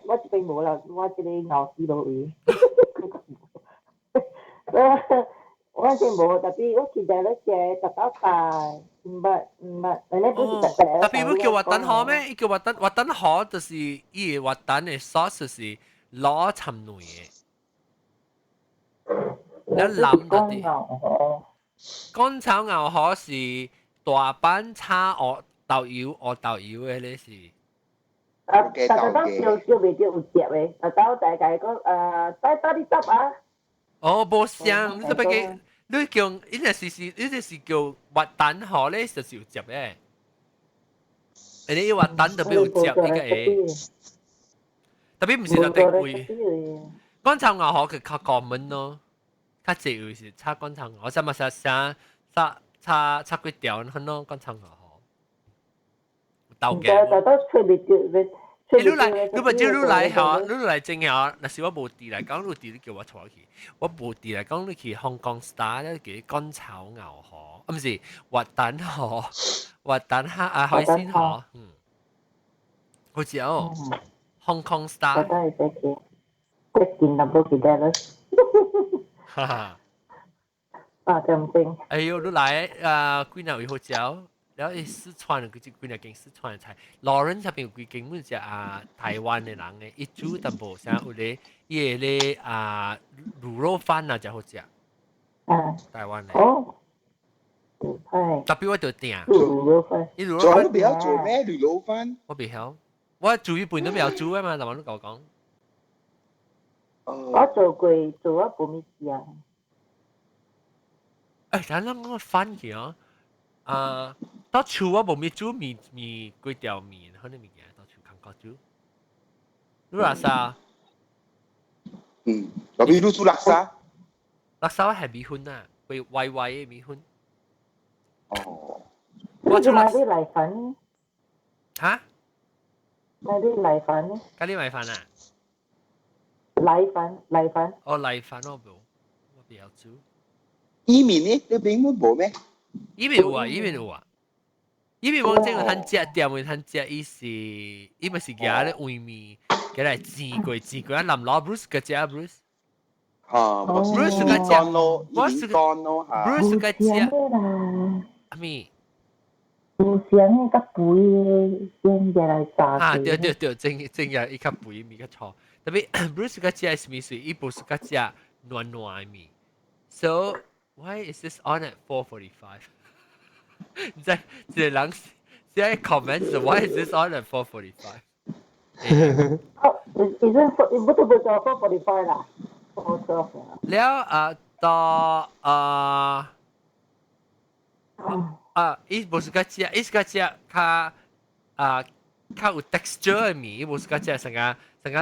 我這邊無啦，我這個牛屎落去。我這無，特別我記得咧食特到大，毋捌毋捌，你不是特
特別你叫滑蛋河咩？伊叫滑蛋河，就是伊個滑蛋的 sauce 是滷摻卵的。你諗嗰啲，乾炒牛河是大阪炒烏豆油烏豆油的咧是。
啊，大家都叫袂著有食的，大家大概講帶帶你執啊。
哦，無相，你特別嘅，你叫，伊那是，你這是叫滑蛋河咧，就是有汁的。你滑蛋特別有汁，呢個會。特別毋是特別貴。乾炒牛河佢較 common 咯。較濟有是炒乾炒牛河，啥物啥啥炒炒炒幾條很咯，乾炒牛河。豆嘅。
但都吹袂著，
你來，你不就你來吼？你來真嚇，若是我無佇來講，你佇你叫我帶去。我無佇來講，你去 Hong Kong Star 咧，叫乾炒牛河，啊毋是滑蛋河，滑蛋蝦啊海鮮河，嗯，好食哦。Hong Kong Star。
我都係這個，這見淡薄記得了。
哈哈。
啊，對唔對？
哎呦，你來啊，幾若位好食？然後四川的幾幾若間四川的菜，老人那邊有幾間阮食啊，台灣的人的，伊煮淡薄啥有咧，伊個咧啊滷肉飯啊，誠好食。台灣的。
哦。係。
特別我就訂。
滷肉飯。
伊滷肉飯。
你袂曉做咩滷肉飯？
我袂曉，我煮一半都袂曉煮的嘛，就你共我講。
我做過，做我無物食。
哎，咱咱講飯去哦，啊，到厝我無物煮麵麵粿條麵，可能物件到厝韓國煮。你拉沙？
嗯，特別你煮叻沙。
叻沙我係米粉啊，會歪歪的米粉。
哦。
我煮
叻沙。你來粉？
嚇？
那啲瀨飯呢？
咖喱米飯啊？
瀨飯，瀨飯。
哦，瀨飯我無，我比較煮。
伊麵呢？你邊冇無咩？
伊麵有啊，伊麵有啊。伊麵講這個通食店位通食，伊是伊咪是夾咧外面，夾來煎過煎過啊！南老 Bruce 個食 Bruce。
嚇
，Bruce 個食
咯，
我是
個咯嚇。
Bruce 個食。阿咪。
有啥個較肥的先入來炸。
啊，對對對，正正日伊較肥麵較粗。特別 Bruce 個食是物是，伊不是較食軟軟的麵。So why is this on at 4:45？你知這個人現在 comment 是 why is this on at 4:45？
哦，已經不得不做 4:45 啦，4:12。
了啊，到啊啊，伊無是較食，伊是較食較啊較有 texture 的麵，伊無是較食成個成個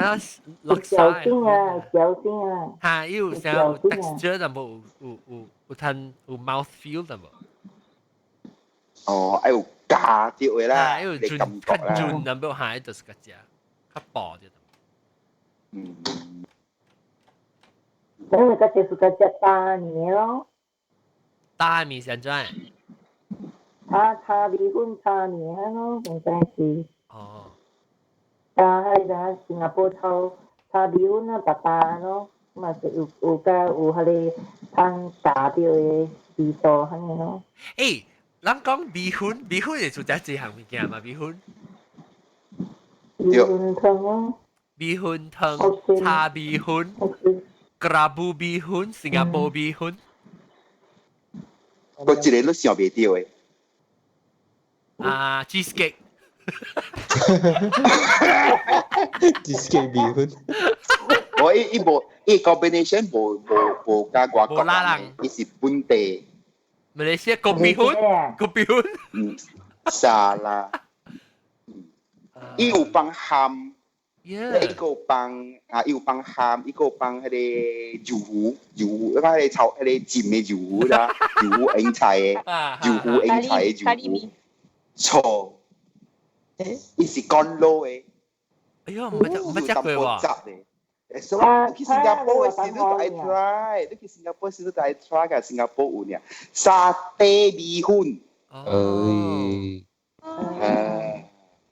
落
小心啊，小心啊！
嚇，伊有成有 texture，但無有有有有吞有 mouth feel 但無。
哦，愛有加啲嘅啦，
有轉較轉，但無下就是較食較薄啲。
嗯。
那個就是個食大麵咯。
大麵是按怎？
啊，炒米粉、炒麵咯，應該是。
哦。
啊，迄個新加坡炒炒米粉啊，白白咯，嘛是有有加有彼個通炸著的味道，按呢咯。
欸，人講米粉，米粉會做這幾項物件嘛？米粉。
米粉湯咯。
米粉湯、炒米粉、kerabu 米粉、新加坡米粉。
我一個都想袂著的。
啊，cheesecake。
cheesecake 米粉。
我伊伊無伊 combination 無無無佮外國人，伊是本地。
馬來西亞咖米粉，咖米粉。
嗯，沙拉。伊有放蚶，伊個放啊，伊有放蚶，伊個放彼個魷魚，魷魚，那個炒彼個浸的魷魚啦，魷魚蕹菜的，魷魚蕹菜的魷魚。錯，伊是乾滷的。
哎喲，毋捌毋捌食過喎。
所以你去新加坡的時，你就愛 try；你去新加坡時，你就愛 try 個新加坡有爾沙爹米粉。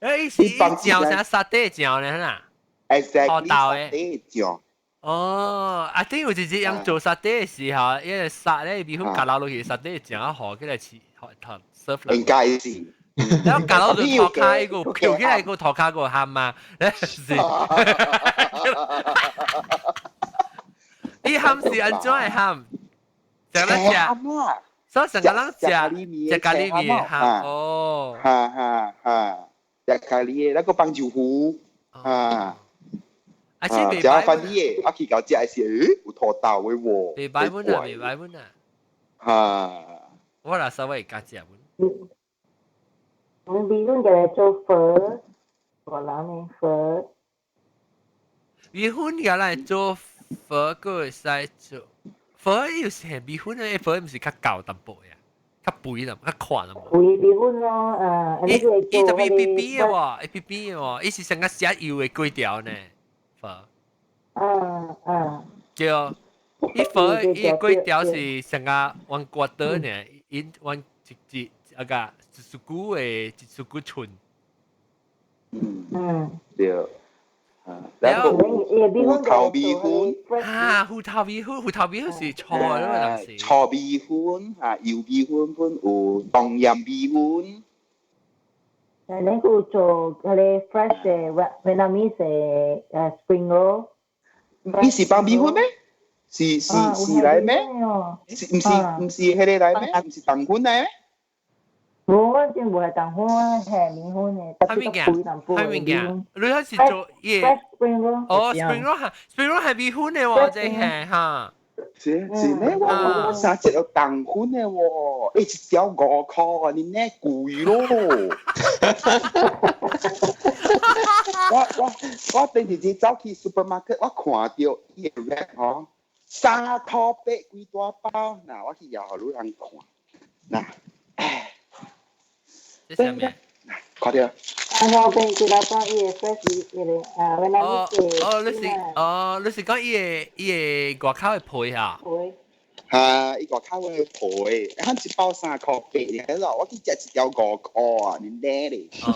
哎，
誒，是醬啥沙爹醬呢？啦
，exactly，沙爹醬。
哦，啊，頂有一日人做沙爹的時候，因為沙咧米粉加落落去，沙爹醬啊，好起來吃，好 serve
應該是。
然後加落去塗跤，一個翹起來個塗跤個蚶嘛，是。伊蚶是按怎的蚶？成日食，所以成個人食食咖喱麵蚶哦。
哈哈哈！食咖喱的，那個放豆腐啊。
啊，這袂
食飯啲的，啊去到食的時，有土豆的喎。
袂歹本啊，袂歹本啊。
哈！
我若稍微加食本。
米粉就來做粉，我人的粉。
米粉也來做粉，閣會使做粉，又是米粉的粉，毋是較厚淡薄呀，較肥淡，較寬淡薄。
肥米粉咯，啊，
伊伊特別扁扁的喎，伊扁扁的喎，伊是成個寫油的粿條呢，粉。
啊啊。
對，伊粉伊粿條是成個彎骨刀呢，伊彎一一啊個。一束骨的，一束骨寸。
嗯。
嗯。
對。啊。然後芋頭米粉。
啊，芋頭米粉，芋頭米粉是錯的嘛？當時。
錯米粉啊，油米粉粉有冬陰米粉。
誒，你有做彼個 fresh 的 Vietnamese 的spring roll？
你是放米粉咩？是是是來咩？是毋是毋是彼個來咩？毋是腸粉來咩？
無，我真無係腸粉，係麵粉的。
啥物件？啥物件？你彼是做伊個？哦，spring roll 哈，spring roll 係米粉的喎，這係哈。
是是呢，我我成日有腸粉的喎，欸，一條5箍啊，你呢貴咯。我我我頂一日走去 supermarket，我看著伊個 wrap 吼，3箍8幾大包，嗱，我去搖予你人看，嗱，
這啥物？
看著。
我變佢老闆伊個 fresh 伊個啊，越南
哦哦，你是哦，你是講伊個外口的皮啊？
皮。
嚇，伊外口的皮，佢一包3塊8爾咯，我去食一條5塊啊，你叻咧。
哦。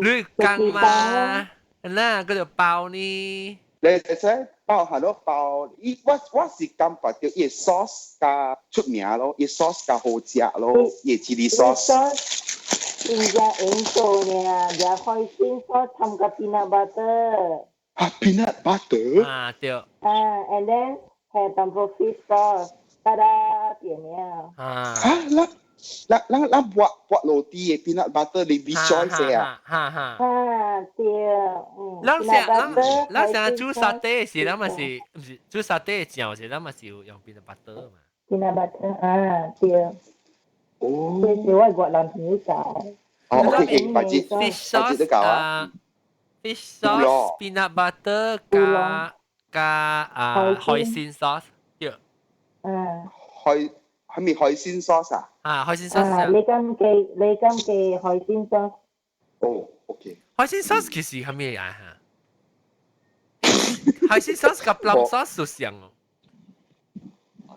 你講嘛？嗱，嗰條包呢？
你會使包下咯，包伊我是感覺到伊 sauce 較出名咯，伊 sauce 較好食咯，伊 chili sauce。
真正用做呢，食海鮮 sauce 摻個 peanut butter。
啊，peanut butter？
啊，對。
啊，and then 係淡薄 fish sauce，得啦，變了。
啊。
啊，咱咱咱咱抹抹落地的 peanut butter 你 rejoice 啊？
哈哈。
啊，對，嗯。
咱成咱咱成煮沙爹時，咱嘛是毋是煮沙爹的醬時，咱嘛是有用 peanut butter 嘛
？peanut butter 啊，對。
哦。
這是我越南朋友教。
哦，OK，白紙
fish sauce 啊，fish sauce peanut butter 加加啊海鮮 sauce 對。
嗯。
海係咪海鮮 sauce 啊？
啊，海鮮 sauce。
你敢記海鮮 sauce？
哦，OK。
海鮮 sauce 其實係咩啊？海鮮 sauce 佮 plum sauce 就像哦。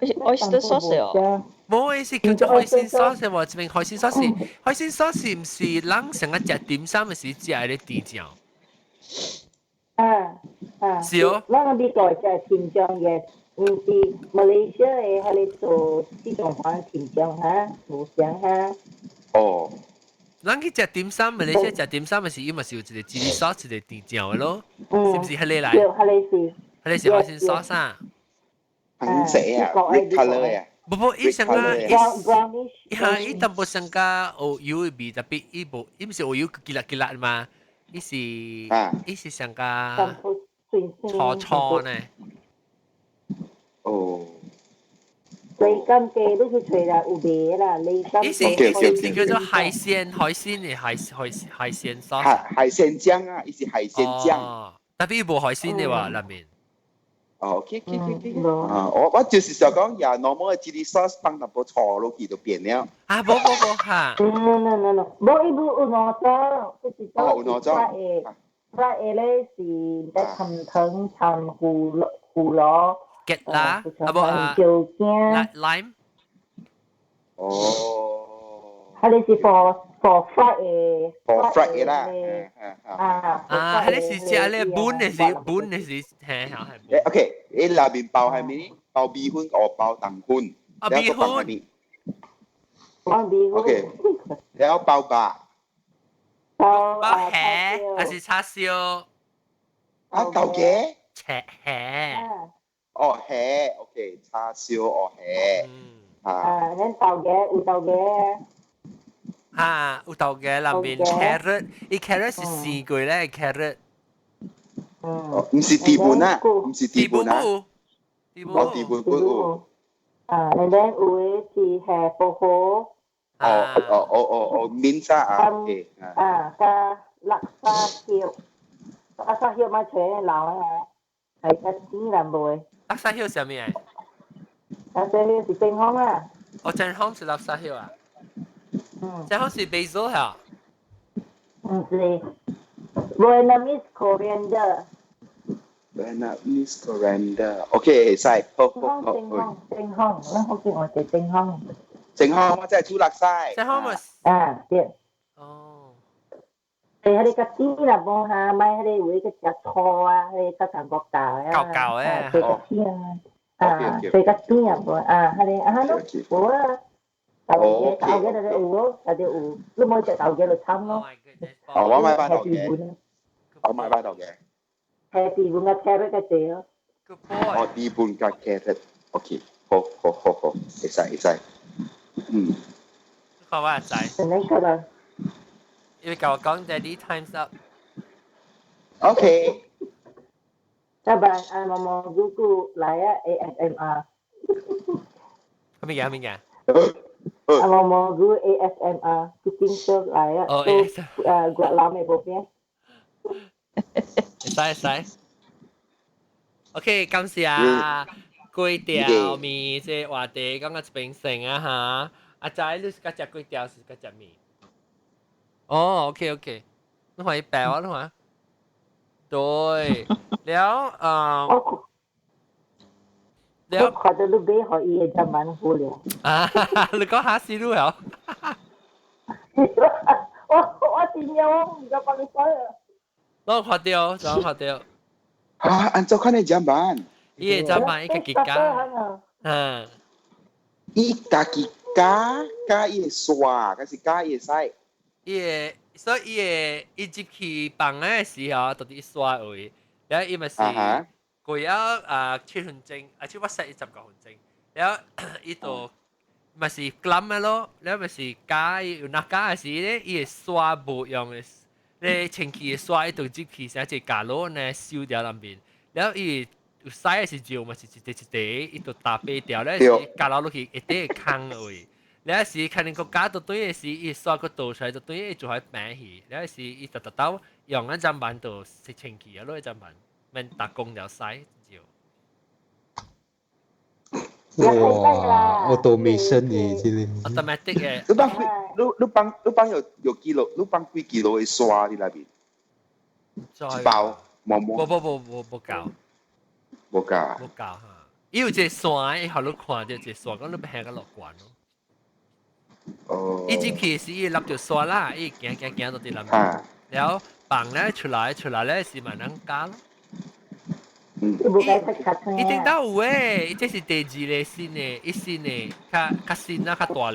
oyster sauce 哦。
冇意思叫做海鮮 sauce 喎，這邊海鮮 sauce，海鮮 sauce 毋是人成日食點心的時食的甜醬。
啊啊。
是哦。
咱個美國食甜醬嘅，毋是馬來西亞的，彼個做這種款甜醬哈，無相哈。
哦。
咱去食點心，馬來西亞食點心的時，伊嘛是有一個 chili sauce，一個甜醬的咯，是毋是彼個來？
對，彼個是。
彼個是海鮮 sauce 啊。
紅色啊，red color 啊。
無無，伊上個伊哈伊淡薄上加學油的味，特別伊無，伊毋是學油吉辣吉辣嘛，伊是伊是上加粗粗呢。
哦。
你敢記你去揣啦，有賣啦，你敢？
伊是伊是毋是叫做海鮮的海鮮 sauce？
海鮮醬啊，伊是海鮮醬。
哦，特別伊無海鮮的話，內面。
哦，OK。啊，我就是想講，呀，normal 的 chili sauce 放淡薄醋落去就變了。
啊，無無無哈。
No no no no，無伊無有兩種，一種
哦，有兩種。
發的咧是在摻糖、摻胡蘿胡蘿。
結啦，啊無啊，
椒羹。
lime。
哦。
彼個是 for fried 的。
for fried 的啦。
啊。
啊，彼個是食咧本的是本的是，嘿，係。
誒，OK，伊內面包係咩？包米粉或包腸粉。
啊，米粉。
包米粉。
OK，然後包肉。
包
包蝦還是叉燒？
啊，豆芽。
切蝦。
哦，蝦，OK，叉燒哦蝦。
啊。啊，咱豆芽有豆芽。
啊，有豆芽內面 carrot，伊 carrot 是生過咧 carrot。
哦，毋是甜本啊，毋是甜本啊。
甜本。
哦，甜本本有。
啊，然後有的是係薄荷。
哦哦哦哦哦，麵沙啊，OK。
啊，加叻沙葉，叻沙葉嘛，全老啊，係較甜淡薄的。
叻沙葉啥物啊？
叻沙葉是正方啊。
哦，正方是叻沙葉啊。
嗯。
正方是 basil 嚇。
毋是，Vietnamese coriander。
Vietnamese coriander，OK，會使，好好好。
正方正方，咱福建話是正方。
正方我真係煮叻沙。
正方咪。
啊，對。
哦。
係彼個較甜啦，無哈，莫彼個有個食醋啊，彼個較韓國教啊。
厚厚的。
做較甜啊，做較甜啊，無啊，彼個啊，喏，無啊。豆芽豆芽就有咯，就有，你無食豆芽就慘咯。
哦，我買包豆芽。我買包豆芽。
係甜本佮 carrot 較濟咯。
哦，甜本佮 carrot，OK，好好好好，會使會使，嗯。
看我知。
你個啦。
因為甲我講 Daddy time's up。
OK。
拜拜，啊，毛毛姑姑來啊，ASMR。
咩物件咩物件？
啊，毛毛姑 ASMR cooking show 來啊，
哦，
都越南的嗰邊。
會使會使。OK，感謝啊，粿條麵這話題講到這邊先啊哈。阿仔，你是較食粿條，是較食麵？哦，OK OK，你看伊白我，你看。對，了啊，
了看到你買予伊的砧板好了。
啊，你講下思路了。
我真正我毋知幫你講啊。
攏看著，攏看著。
啊，按怎款的砧板？
伊的砧板伊家己加。嗯。
伊家己加加伊的刷，還是加伊的洗？
伊的，所以伊的伊入去放的時候，就佇刷位，了伊嘛是過了啊7分鐘，啊七我設伊10個分鐘，了伊就嘛是冚的咯，了嘛是加有若加的時咧，伊的刷無用的，咧清氣的刷伊就入去，成一個角落呢收掉那邊，了伊有洗的時就嘛是一塊一塊，伊就打白掉咧，是加落落去一塊空位。了時可能個加到對的時，伊刷個倒出來就對，伊就會平去。了時伊特特到用一砧板就洗清氣啊，攞一砧板免打工了洗就。
哇！我都沒生呢，這個。
automatic 嘅。
你放幾？你放有幾 kilo？你放幾 kilo 的刷佇內邊？一包無無？
無無無無無夠。
無夠。
無夠哈！伊有一個線，伊予你看著一個線，講你欲行甲落懸咯。
哦。
伊入去時，伊立著線啦，伊行行行到佇內面，然後放咧出來出來咧是慢慢加咯。伊頂到有誒，伊這是第二個新的，伊新的較較新啊，較大個。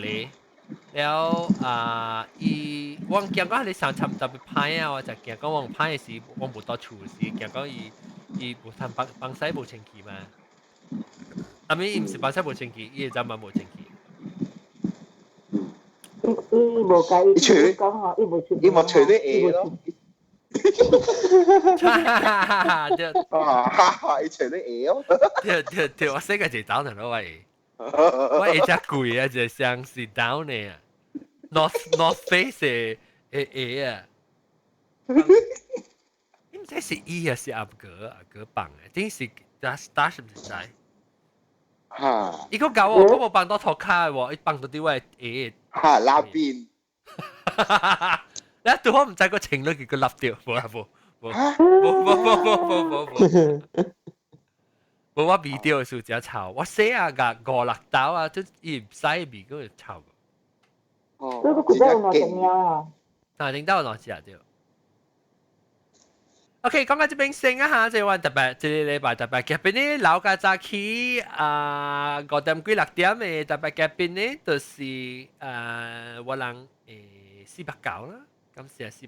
了啊，伊我驚講你上尋特別歹啊，我就驚講我歹的時，我無佇厝時，驚講伊伊無通幫幫洗無清氣嘛。啊咪伊毋是幫洗無清氣，伊會怎嘛無清氣？
伊伊無介意講吼，伊無
伊無揣你下咯。
哈哈哈哈！對，
啊哈哈，伊揣你下哦。
對對對，我細個就down 咯，我我一隻貴啊，一個箱是 down 的啊，North Face 的鞋啊。你毋知是伊還是阿哥阿哥放的，定是打打是毋知？
哈！
伊閣教我，我無放到塗跤喎，伊放到佇我的鞋。
哈，拉邊。
你拄好毋知個情侶佢個立掉，無啊無無無無無無無無無，我味著的時真臭，我洗啊個五六兜啊，都伊唔使味閣會臭。
哦，
這個古早有兩隻貓啊。
啊，頂到有兩隻對。OK，講到這邊先啊哈，這晚特別，這個禮拜特別嘉賓呢，老家早起啊5點幾6點的特別嘉賓呢，就是我人489啦，感謝489，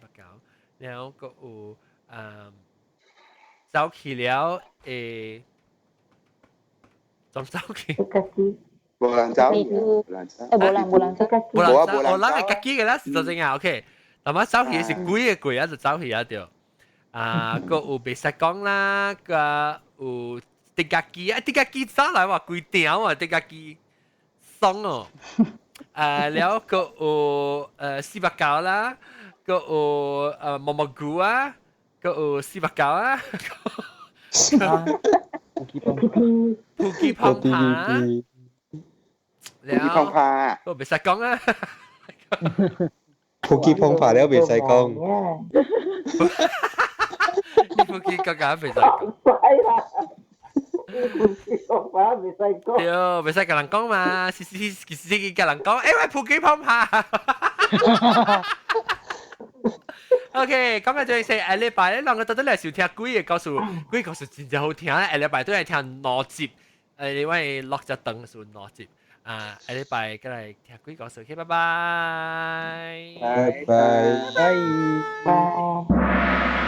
然後閣有走去了怎走去？
無人走，無人走，
無人無人走，
無人走，哦，咱係家己嘅啦，是做正啊，OK，但係走去是幾個季啊，就走去啊對。啊，閣有袂使講啦，閣有滴家機啊，滴家機走來話規條啊，滴家機爽哦。啊，了閣有489啦，閣有毛毛菇啊，閣有四百九啊。普吉胖胖，
普吉胖胖，
閣袂使講啊。
普吉胖胖了袂使講。
普吉剛剛袂使講。
普吉胖胖袂使講。
對，袂使共人講嘛，是是是是，共人講，欸喂，普吉胖胖。OK，講到這是下禮拜咧，兩個到底來收聽幾個故事，幾個故事真正好聽。下禮拜都來聽兩集，你我落隻燈是兩集。啊，下禮拜過來聽幾個故事，OK，拜拜。
拜拜。
拜
拜。